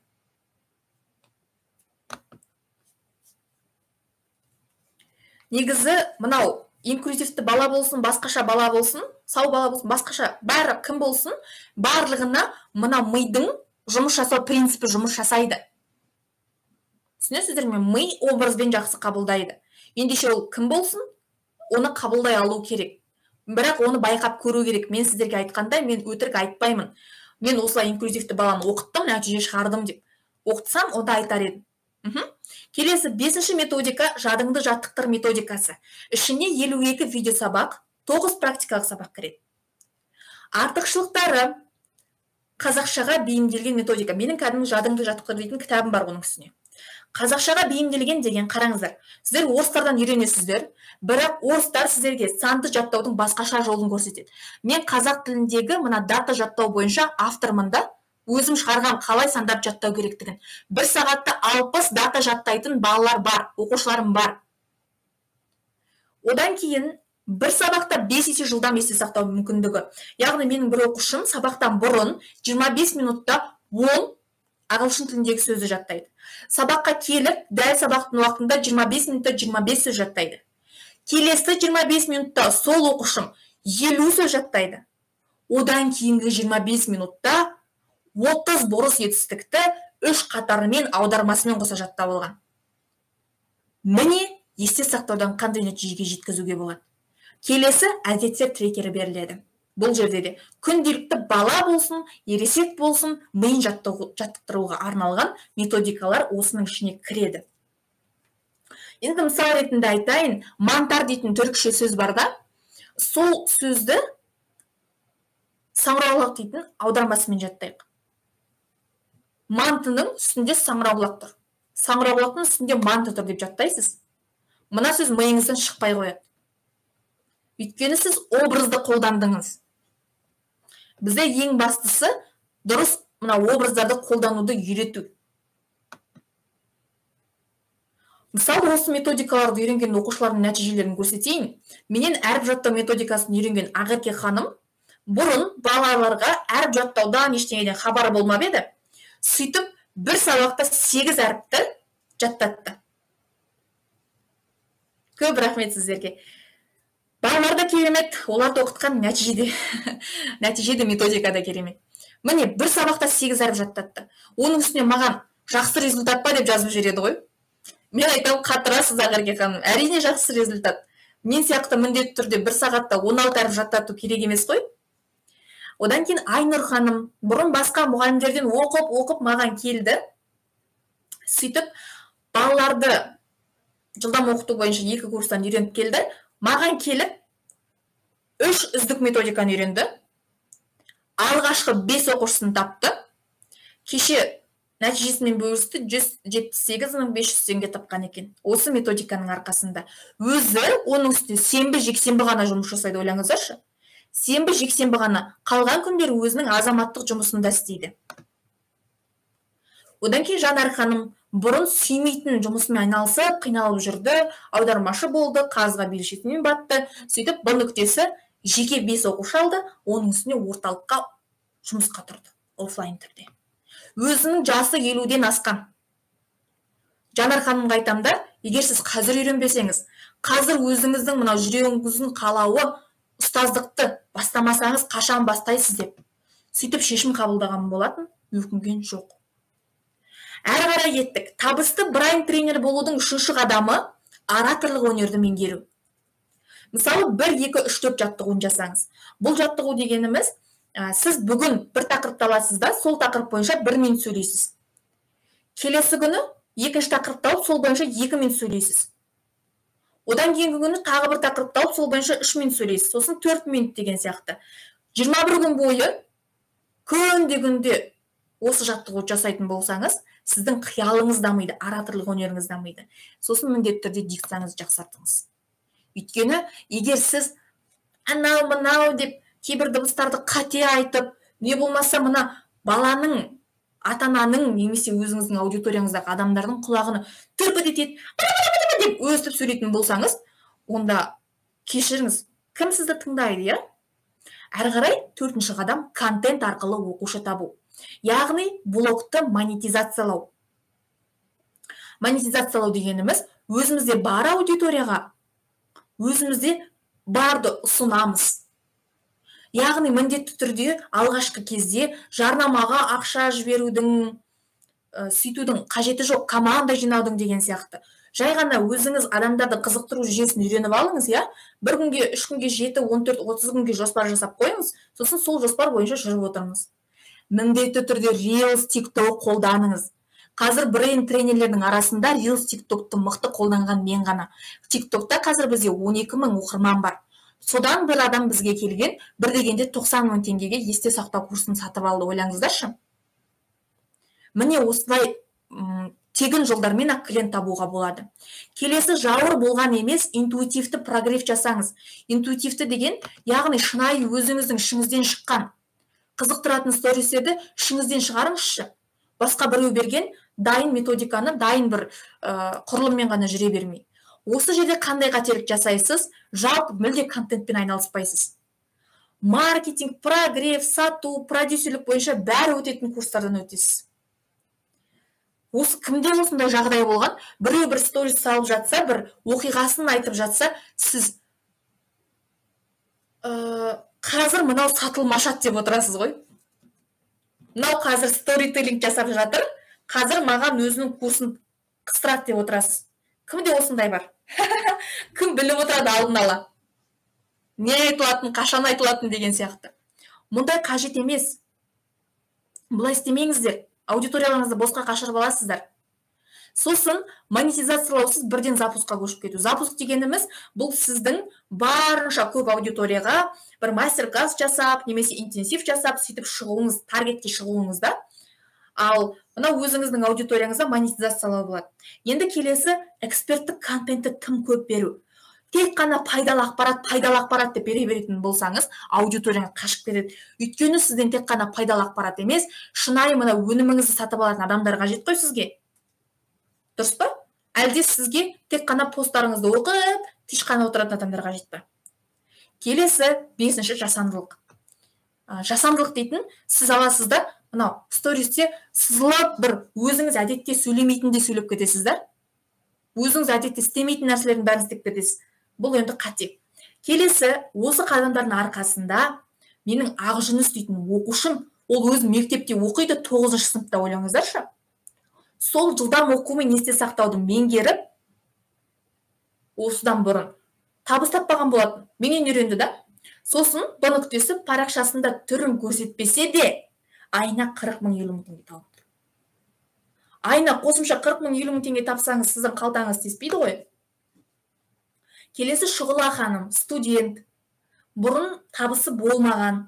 Негізі мынау инклюзивті бала болсын, басқаша бала болсын, сау бала болсын, басқаша, бәрі кім болсын, барлығына мына мидың жұмыс жасау принципі жұмыс жасайды. Түсінесіздер ме? Ми образбен жақсы қабылдайды. Ендеше ол кім болсын, оны қабылдай алу керек. Бірақ оны байқап көру керек. Мен сіздерге айтқандай, мен өтірік айтпаймын. Мен осылай инклюзивті баланы оқыттым, нәтиже шығардым деп. Оқытсам, онда айтар едім. Келесі 5-ші методика жадыңды жаттықтыр методикасы. Ішіне 52 видео сабақ, 9 практикалық сабақ кіреді. Артықшылықтары қазақшаға бейімделген методика. Менің кәдімгі жадыңды жаттықтыр дейтін кітабым бар оның үстіне. Қазақшаға бейімделген деген қараңыздар. Сіздер орыстардан үйренесіздер, бірақ орыстар сіздерге санды жаттаудың басқаша жолын көрсетеді. Мен қазақ тіліндегі мына дата жаттау бойынша автормын да, өзім шығарған қалай сандап жаттау керектігін. Бір сағатта 60 дата жаттайтын балалар бар, оқушыларым бар. Одан кейін бір сабақта 5 есе жылдам есте сақтау мүмкіндігі. Яғни менің бір оқушым сабақтан бұрын 25 минутта 10 ағылшын тіліндегі сөзді жаттайды. Сабаққа келіп, дәл сабақтың уақытында 25 минутта 25 сөз жаттайды. Келесі 25 минутта сол оқушым 50 сөз жаттайды. Одан кейінгі 25 минутта 30 бұрыс етістікті 3 қатарымен аудармасымен қоса жаттап алған. Міне есте сақтаудан қандай нәтижеге жеткізуге болады. Келесі әдеттер трекері беріледі. Бұл жерде де күнделікті бала болсын, ересек болсын, миын жаттықтыруға арналған методикалар осының ішіне кіреді. Енді мысал ретінде айтайын, мантар дейтін түркше сөз бар да, сол сөзді саңырауқұлақ дейтін аудармасымен жаттайық. Мантының үстінде саңырауқұлақ тұр. Саңырауқұлақтың үстінде манты тұр деп жаттайсыз. Мына сөз миыңыздан шықпай қояды. Өйткені сіз образды қолдандыңыз. Бізде ең бастысы дұрыс мына образдарды қолдануды үйрету. Мысалы, осы методикаларды үйренген оқушылардың нәтижелерін көрсетейін. Менен әріп жаттау методикасын үйренген Ақерке ханым бұрын балаларға әріп жаттаудан ештеңеден хабары болмап еді. Сөйтіп бір сабақта 8 әріпті жаттатты. Көп рахмет сіздерге. Балалар да керемет, оларды оқытқан нәтижеде, нәтижеде методика да керемет. Міне бір сабақта 8 әріп жаттатты. Оның үстіне маған жақсы результат па деп жазып жібереді ғой. Мен айтамын, қатырасыз Ақерке ханым, әрине жақсы результат. Мен сияқты міндетті түрде бір сағатта 16 әріп жаттату керек емес қой. Одан кейін Айнұр ханым бұрын басқа мұғалімдерден оқып маған келді. Сөйтіп балаларды жылдам оқыту бойынша 2 курстан үйреніп келді. Маған келіп 3 үздік методиканы үйренді. Алғашқы 5 оқушысын тапты. Кеше нәтижесімен бөлісті, 178 500 теңге тапқан екен. Осы методиканың арқасында. Өзі оның үстіне сенбі, жексенбі ғана жұмыс жасайды, ойлаңыздаршы. Сенбі, жексенбі ғана, қалған күндері өзінің азаматтық жұмысында істейді. Одан кейін Жанар ханым бұрын сүймейтін жұмысымен айналысып, қиналып жүрді, аудармашы болды, қарызға белшесінен батты. Сөйтіп бұл нүктесі жеке 5 оқушы алды, оның үстіне орталыққа жұмысқа тұрды, офлайн түрде. Өзінің жасы 50-ден асқан. Жанар ханымға айтам да, егер сіз қазір үйренбесеңіз, қазір өзіңіздің мынау жүрегіңіздің қалауы ұстаздықты бастамасаңыз, қашан бастайсыз деп. Сөйтіп шешім қабылдаған болатын, өкінген жоқ. Әрі қарай кеттік. Табысты брайан тренер болудың 3-ші қадамы ораторлық өнерді меңгеру. Мысалы, 1, 2, 3, 4 жаттығуын жасаңыз. Бұл жаттығу дегеніміз, сіз бүгін бір тақырыпты аласыз да, сол тақырып бойынша 1 минут сөйлейсіз. Келесі күні екінші тақырыпты алып, сол бойынша 2 минут сөйлейсіз. Одан кейінгі күні тағы бір тақырыпты алып, сол бойынша 3 минут сөйлейсіз. Сосын 4 минут деген сияқты. 21 күн бойы күнде-күнде осы жаттығуды жасайтын болсаңыз, сіздің қиялыңыз дамиды, ораторлық өнеріңіз дамиды. Сосын міндетті түрде дикцияңызды жақсартыңыз. Өйткені егер сіз анау мынау деп кейбір дыбыстарды қате айтып, не болмаса мына баланың, ата-ананың немесе өзіңіздің аудиторияңыздағы адамдардың құлағына түрпі етеді деп өстіп сөйлейтін болсаңыз, онда кешіріңіз, кім сізді тыңдайды, иә? Әрі қарай төртінші қадам контент арқылы оқушы табу. Яғни блогты монетизациялау. Монетизациялау дегеніміз өзімізде бар аудиторияға өзімізде барды ұсынамыз. Яғни міндетті түрде алғашқы кезде жарнамаға ақша жіберудің, сөйтудің қажеті жоқ, команда жинаудың деген сияқты. Жай ғана өзіңіз адамдарды қызықтыру жүйесін үйреніп алыңыз, иә? Бір күнге, 3 күнге, 7, 14, 30 күнге жоспар жасап қойыңыз, сосын сол жоспар бойынша жүріп отырыңыз. Міндетті түрде Reels, TikTok қолданыңыз. Қазір брейн тренерлердің арасында Reels, TikTokты мықты қолданған мен ғана. TikTokта қазір бізде 12 мың оқырман бар. Содан бір адам бізге келген, бір дегенде 90 мың теңгеге есте сақтау курсын сатып алды, ойлаңыздаршы. Міне осылай тегін жолдармен ақ клиент табуға болады. Келесі жауыр болған емес, интуитивті прогрев жасаңыз. Интуитивті деген, яғни шынайы өзіңіздің ішіңізден шыққан, қызықтыратын стористерді ішіңізден шығарыңызшы. Басқа біреу берген дайын методиканы, дайын бір құрылыммен ғана жүре бермей. Осы жерде қандай қателік жасайсыз? Жалпы мүлде контентпен айналыспайсыз. Маркетинг, прогрев, сату, продюсерлік бойынша бәрі өтетін курстардан өтесіз. Осы кімде осындай жағдай болған? Біреу бір сторис салып жатса, бір оқиғасын айтып жатса, сіз қазір мынау сатылмашат деп отырасыз ғой. Мынау қазір сторителлинг жасап жатыр, қазір маған өзінің курсын қыстырады деп отырасыз. Кімде осындай бар? Кім біліп отырады алдын ала? Не айтылатын, қашан айтылатын деген сияқты. Мұндай қажет емес. Бұлай істемеңіздер. Аудиторияларыңызды босқа қашырып аласыздар. Сосын монетизациялаусыз бірден запускқа көшіп кету. Запуск дегеніміз бұл сіздің барынша көп аудиторияға бір мастер-класс жасап, немесе интенсив жасап, сөйтіп шығуыңыз, таргетке шығуыңыз да. Ал мына өзіңіздің аудиторияңызда монетизациялау болады. Енді келесі эксперттік контентті тым көп беру. Тек қана пайдалы ақпарат, пайдалы ақпарат деп бере беретін болсаңыз, аудиторияңыз қашып кетеді. Өйткені сізден тек қана пайдалы ақпарат емес, шынайы мына өніміңізді сатып алатын адамдар қажет қой сізге. Дұрыс па? Әлде сізге тек қана посттарыңызды оқып, тышқанып отыратын адамдар қажет па? Келесі бесінші жасандылық. Жасандылық дейтін сіз аласыз да, мынау стористе сызылып бір өзіңіз әдетте сөйлемейтін де сөйлеп кетесіз да. Өзіңіз әдетте істемейтін нәрселердің бәрін істеп кетесіз. Бұл енді қате. Келесі осы қадамдардың арқасында менің Ақжүніс дейтін оқушым, ол өзі мектепте оқиды, 9-шы сыныпта, ойлаңыздаршы. Сол жылдам оқу мен есте сақтауды меңгеріп, осыдан бұрын табыс таппаған болатын. Менен үйренді да. Сосын Б нүктесі парақшасында түрін көрсетпесе де, айына 40 мың 50 мың теңге тауып тұр. Айына қосымша 40 мың 50 мың теңге тапсаңыз, сіздің қалтаңыз теспейді ғой. Келесі Шұғыла ханым, студент, бұрын табысы болмаған.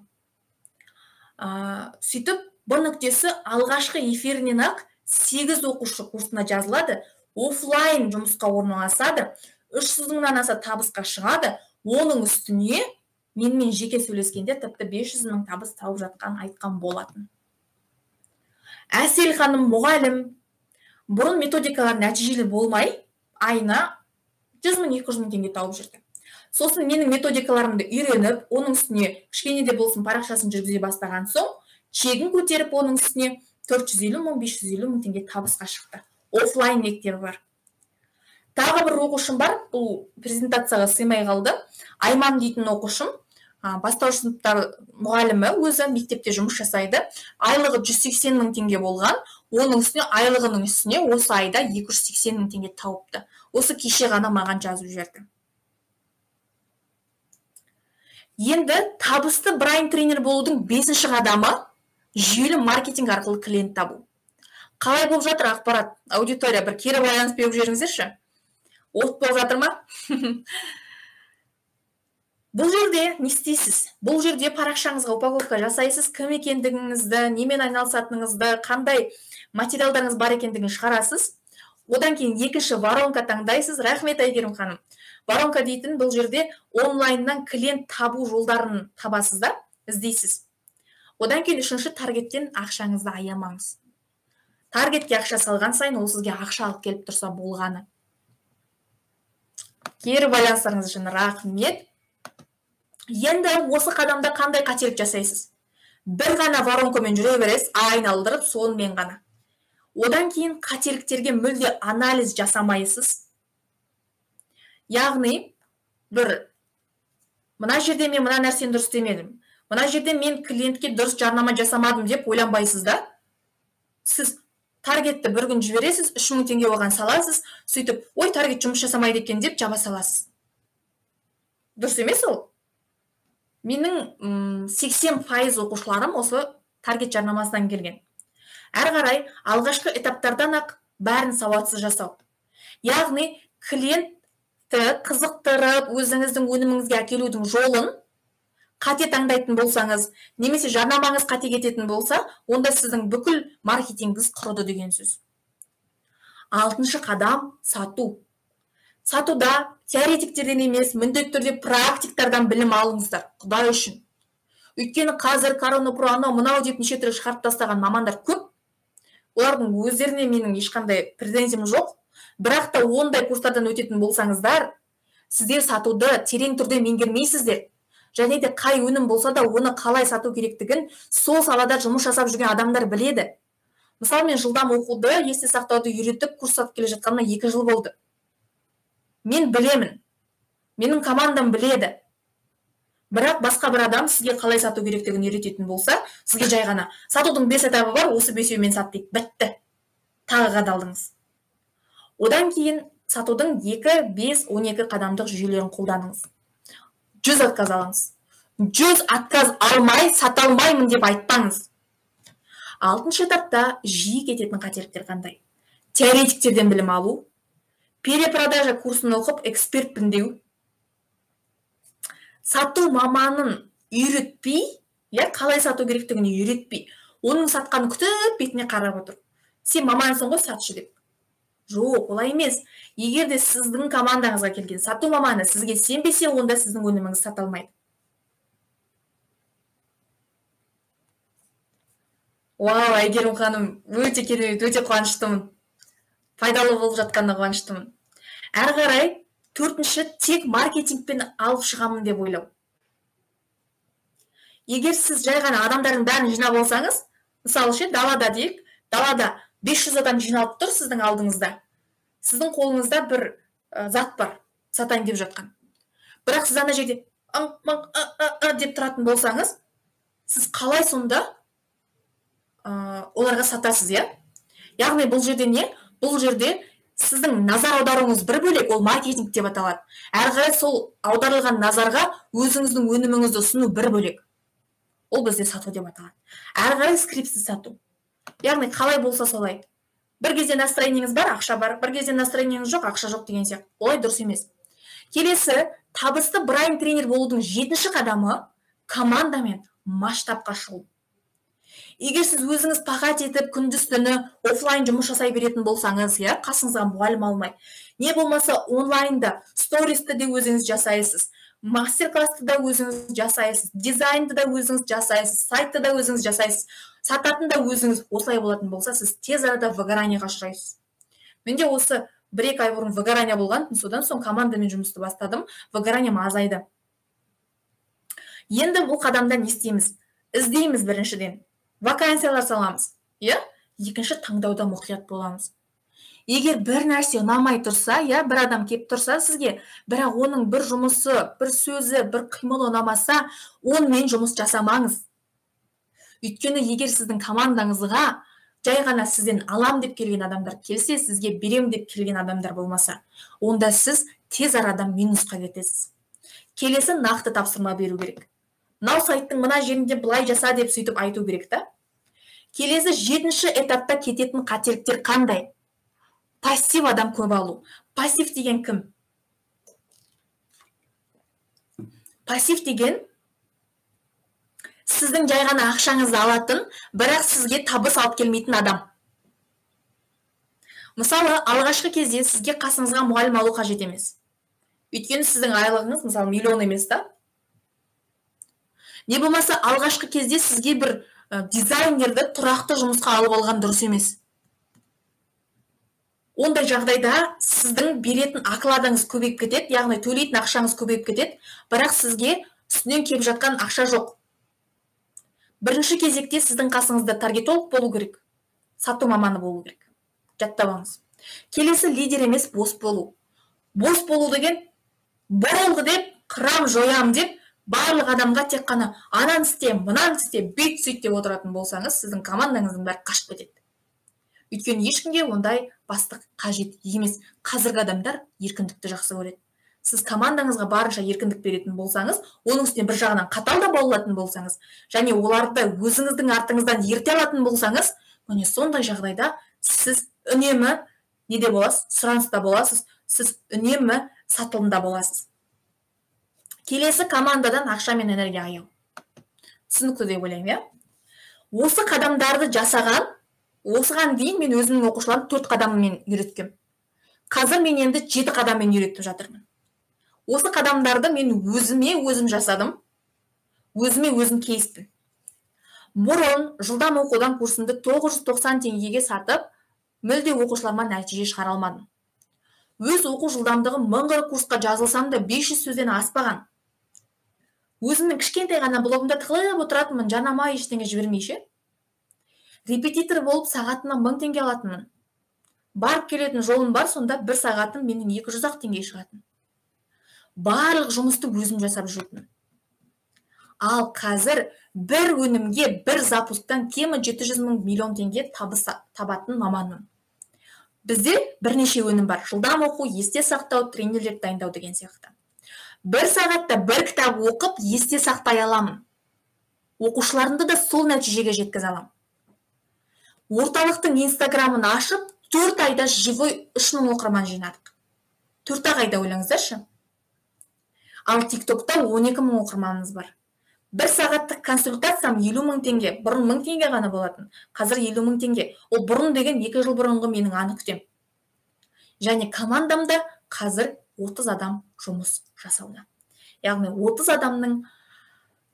Сөйтіп, Б нүктесі алғашқы эфирінен ақ 8 оқушы курсына жазылады, офлайн жұмысқа орналасады, 300 мыңнан аса табысқа шығады, оның үстіне менімен жеке сөйлескенде тіпті 500 мың табыс тауып жатқан айтқан болатын. Әсел ханым мұғалім, бұрын методикалар нәтижелі болмай, айына 100 мың, 200 мың теңге тауып жүрді. Сосын менің методикаларымды үйреніп, оның үстіне кішкене де болсын парақшасын жүргізе бастаған соң, чегін көтеріп оның үстіне 450 мың, 550 мың теңге табысқа шықты. Офлайн мектебі бар. Тағы бір оқушым бар, бұл презентацияға сыймай қалды. Айман дейтін оқушым, бастауыш сыныптар мұғалімі, өзі мектепте жұмыс жасайды. Айлығы 180 мың теңге болған, оның үстіне айлығының үстіне осы айда 280 мың теңге тауыпты. Осы кеше ғана маған жазып жіберді. Енді табысты брейн тренер болудың 5-ші қадамы жүйелі маркетинг арқылы клиент табу. Қалай болып жатыр ақпарат? Аудитория, бір кері байланыс беріп жіберіңіздерші. От болып жатыр ма? Бұл жерде не істейсіз? Бұл жерде парақшаңызға упаковка жасайсыз, кім екендігіңізді, немен айналысатыныңызды, қандай материалдарыңыз бар екендігін шығарасыз. Одан кейін екінші воронка таңдайсыз. Рахмет, Әйгерім ханым. Воронка дейтін бұл жерде онлайннан клиент табу жолдарын табасыз да, іздейсіз. Одан кейін үшінші таргеттен ақшаңызды аямаңыз. Таргетке ақша салған сайын ол сізге ақша алып келіп тұрса болғаны. Кері байланыстарыңыз үшін рахмет. Енді осы қадамда қандай қателік жасайсыз? Бір ғана воронкамен жүре бересіз, айналдырып сонымен ғана. Одан кейін қателіктерге мүлде анализ жасамайсыз. Яғни, бір мына жерде мен мына нәрсені дұрыс істемедім, мына жерде мен клиентке дұрыс жарнама жасамадым деп ойланбайсыз да. Сіз таргетті бір күн жібересіз, 3000 теңге оған саласыз, сөйтіп, ой, таргет жұмыс жасамайды екен деп жаба саласыз. Дұрыс емес ол. Менің 80% оқушыларым осы таргет жарнамасынан келген. Әрі қарай алғашқы этаптардан ақ бәрін сауатсыз жасау. Яғни клиентті қызықтырып, өзіңіздің өніміңізге әкелудің жолын қате таңдайтын болсаңыз, немесе жарнамаңыз қате кететін болса, онда сіздің бүкіл маркетингіңіз құрыды деген сөз. Алтыншы қадам сату. Сатуда теоретиктерден емес, міндетті түрде практиктардан білім алыңыздар, Құдай үшін. Өйткені қазір корона про анау мынау деп неше түрлі шығарып тастаған мамандар көп. Олардың өздеріне менің ешқандай претензиям жоқ. Бірақ та ондай курстардан өтетін болсаңыздар, сіздер сатуды терең түрде меңгермейсіздер. Және де қай өнім болса да оны қалай сату керектігін сол салада жұмыс жасап жүрген адамдар біледі. Мысалы, мен жылдам оқуды, есте сақтауды үйретіп, курс сатып келе жатқаныма 2 жыл болды. Мен білемін. Менің командам біледі. Бірақ басқа бір адам сізге қалай сату керектігін үйрететін болса, сізге жай ғана сатудың 5 этабы бар, осы 5-еуімен сат дейді. Бітті. Тағы қадалдыңыз. Одан кейін сатудың 2, 5, 12 қадамдық жүйелерін қолданыңыз. 100 отказ алыңыз. 100 отказ алмай, сата алмаймын деп айтпаңыз. Алтыншы этапта жиі кететін қателіктер қандай? Теоретиктерден білім алу, перепродажа курсын оқып, экспертпін деу, сату маманын үйретпей, қалай сату керектігін үйретпей, оның сатқанын күтіп бетіне қарап отыр. Сен мамансың ғой, сатшы деп. Жоқ, олай емес. Егер де сіздің командаңызға келген сату маманы сізге сенбесе, онда сіздің өніміңіз сата алмайды. Вау, Әйгерім ханым, өте керемет, өте қуаныштымын. Пайдалы болып жатқанына қуаныштымын. Әрі қарай, төртінші, тек маркетингпен алып шығамын деп ойлау. Егер сіз жай ғана адамдардың бәрін жинап алсаңыз, мысалы ше, далада дейік, далада 500 адам жиналып тұр сіздің алдыңызда. Сіздің қолыңызда бір зат бар, сатайын деп жатқан. Бірақ сіз ана жерде деп тұратын болсаңыз, сіз қалай сонда оларға сатасыз, иә? Яғни бұл жерде не? Бұл жерде сіздің назар аударуыңыз бір бөлек, ол маркетинг деп аталады. Әрі қарай сол аударылған назарға өзіңіздің өніміңізді ұсыну бір бөлек. Ол бізде сату деп аталады. Әрі қарай скриптсіз сату. Яғни қалай болса солай. Бір кезде настроениеңіз бар, ақша бар, бір кезде настроениеңіз жоқ, ақша жоқ деген сияқты. Олай дұрыс емес. Келесі, табысты брайан тренер болудың 7-ші қадамы командамен масштабқа шығу. Егер сіз өзіңіз пахать етіп күндіз түні офлайн жұмыс жасай беретін болсаңыз, иә, қасыңызға мұғалім алмай, не болмаса онлайнда стористі де өзіңіз жасайсыз, мастер-классты да өзіңіз жасайсыз, дизайнды да өзіңіз жасайсыз, сайтты да өзіңіз жасайсыз, сататын да өзіңіз, осылай болатын болса, сіз тез арада выгоранияға ұшырайсыз. Менде осы 1-2 ай бұрын выгорания болған, содан соң командамен жұмысты бастадым, выгораниям азайды. Енді бұл қадамда не істейміз? Іздейміз біріншіден. Вакансиялар саламыз, иә? Екінші, таңдауда мұқият боламыз. Егер бір нәрсе ұнамай тұрса, иә, бір адам кеп тұрса сізге, бірақ оның бір жұмысы, бір сөзі, бір қимылы ұнамаса, онымен жұмыс жасамаңыз. Өйткені егер сіздің командаңызға жай ғана сізден алам деп келген адамдар келсе, сізге берем деп келген адамдар болмаса, онда сіз тез арада минусқа кетесіз. Келесі нақты тапсырма беру керек. Мынау сайттың мына жерінде былай жаса деп сөйтіп айту керек та. Келесі 7-ші этапта кететін қателіктер қандай? Пассив адам көп алу. Пассив деген кім? Пассив деген сіздің жай ғана ақшаңызды алатын, бірақ сізге табыс алып келмейтін адам. Мысалы, алғашқы кезде сізге қасыңызға мұғалім алу қажет емес. Өйткені сіздің айлығыңыз, мысалы, миллион емес та. Не болмаса, алғашқы кезде сізге бір дизайнерді тұрақты жұмысқа алып алған дұрыс емес. Ондай жағдайда сіздің беретін окладыңыз көбейіп кетеді, яғни төлейтін ақшаңыз көбейіп кетеді, бірақ сізге Үстінен келіп жатқан ақша жоқ. Бірінші кезекте сіздің қасыңызда таргетолог болу керек, сату маманы болу керек. Жаттап алыңыз. Келесі лидер емес, бос болу. Бос болу деген болды деп, қырам жоям деп, барлық адамға тек қана ананы істе, мынаны істе, бүйт сөйт деп отыратын болсаңыз, сіздің командаңыздың бәрі қашып кетеді. Өйткені ешкімге ондай бастық қажет емес. Қазіргі адамдар еркіндікті жақсы көреді. Сіз командаңызға барынша еркіндік беретін болсаңыз, оның үстіне бір жағынан қатал да бола алатын болсаңыз, және оларды өзіңіздің артыңыздан ерте алатын болсаңыз, міне сондай жағдайда сіз үнемі неде боласыз? Сұраныста боласыз, сіз үнемі сатылымда боласыз. Келесі командадан ақша мен энергия аяу. Түсінікті деп ойлаймын, иә? Осы қадамдарды жасаған, осыған дейін мен өзімнің оқушыларымды 4 қадаммен үйреткем. Қазір мен енді 7 қадаммен үйретіп жатырмын. Осы қадамдарды мен өзіме өзім жасадым, өзіме өзім кейстім. Бұрын жылдам оқудан курсымды 990 теңгеге сатып, мүлде оқушыларыма нәтиже шығара алмадым. Өз оқу жылдамдығым 1040 курсқа жазылсам да 500 сөзден аспаған. Өзімнің кішкентай ғана блогымда тығылып отыратынмын, жанама ештеңе жібермей ше. Репетитор болып сағатына 1000 теңге алатынмын. Барып келетін жолым бар, сонда бір сағатым менің 200 теңге шығатын. Барлық жұмысты өзім жасап жүрдім. Ал қазір бір өнімге бір запусктан кемі 700 мың миллион теңге табыс табатын маманмын. Бізде бірнеше өнім бар. Жылдам оқу, есте сақтау, тренерлер дайындау деген сияқты. Бір сағатта бір кітап оқып, есте сақтай аламын. Оқушыларымды да сол нәтижеге жеткізе аламын. Орталықтың инстаграмын ашып, 4 айда живой 3000 оқырман жинадық. 4 айда ойлаңыздаршы. Ал TikTokта 12 мың оқырманымыз бар. Бір сағаттық консультациям 50 мың теңге. Бұрын 1000 теңге ғана болатын. Қазір 50 мың теңге. Ол бұрын деген 2 жыл бұрынғы менің анық күтем. Және командамда қазір 30 адам жұмыс жасауда. Яғни 30 адамның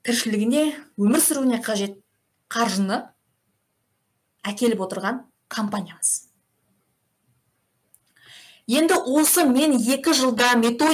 тіршілігіне, өмір сүруіне қажет қаржыны әкеліп отырған компаниямыз. Енді осы мен 2 жылда методика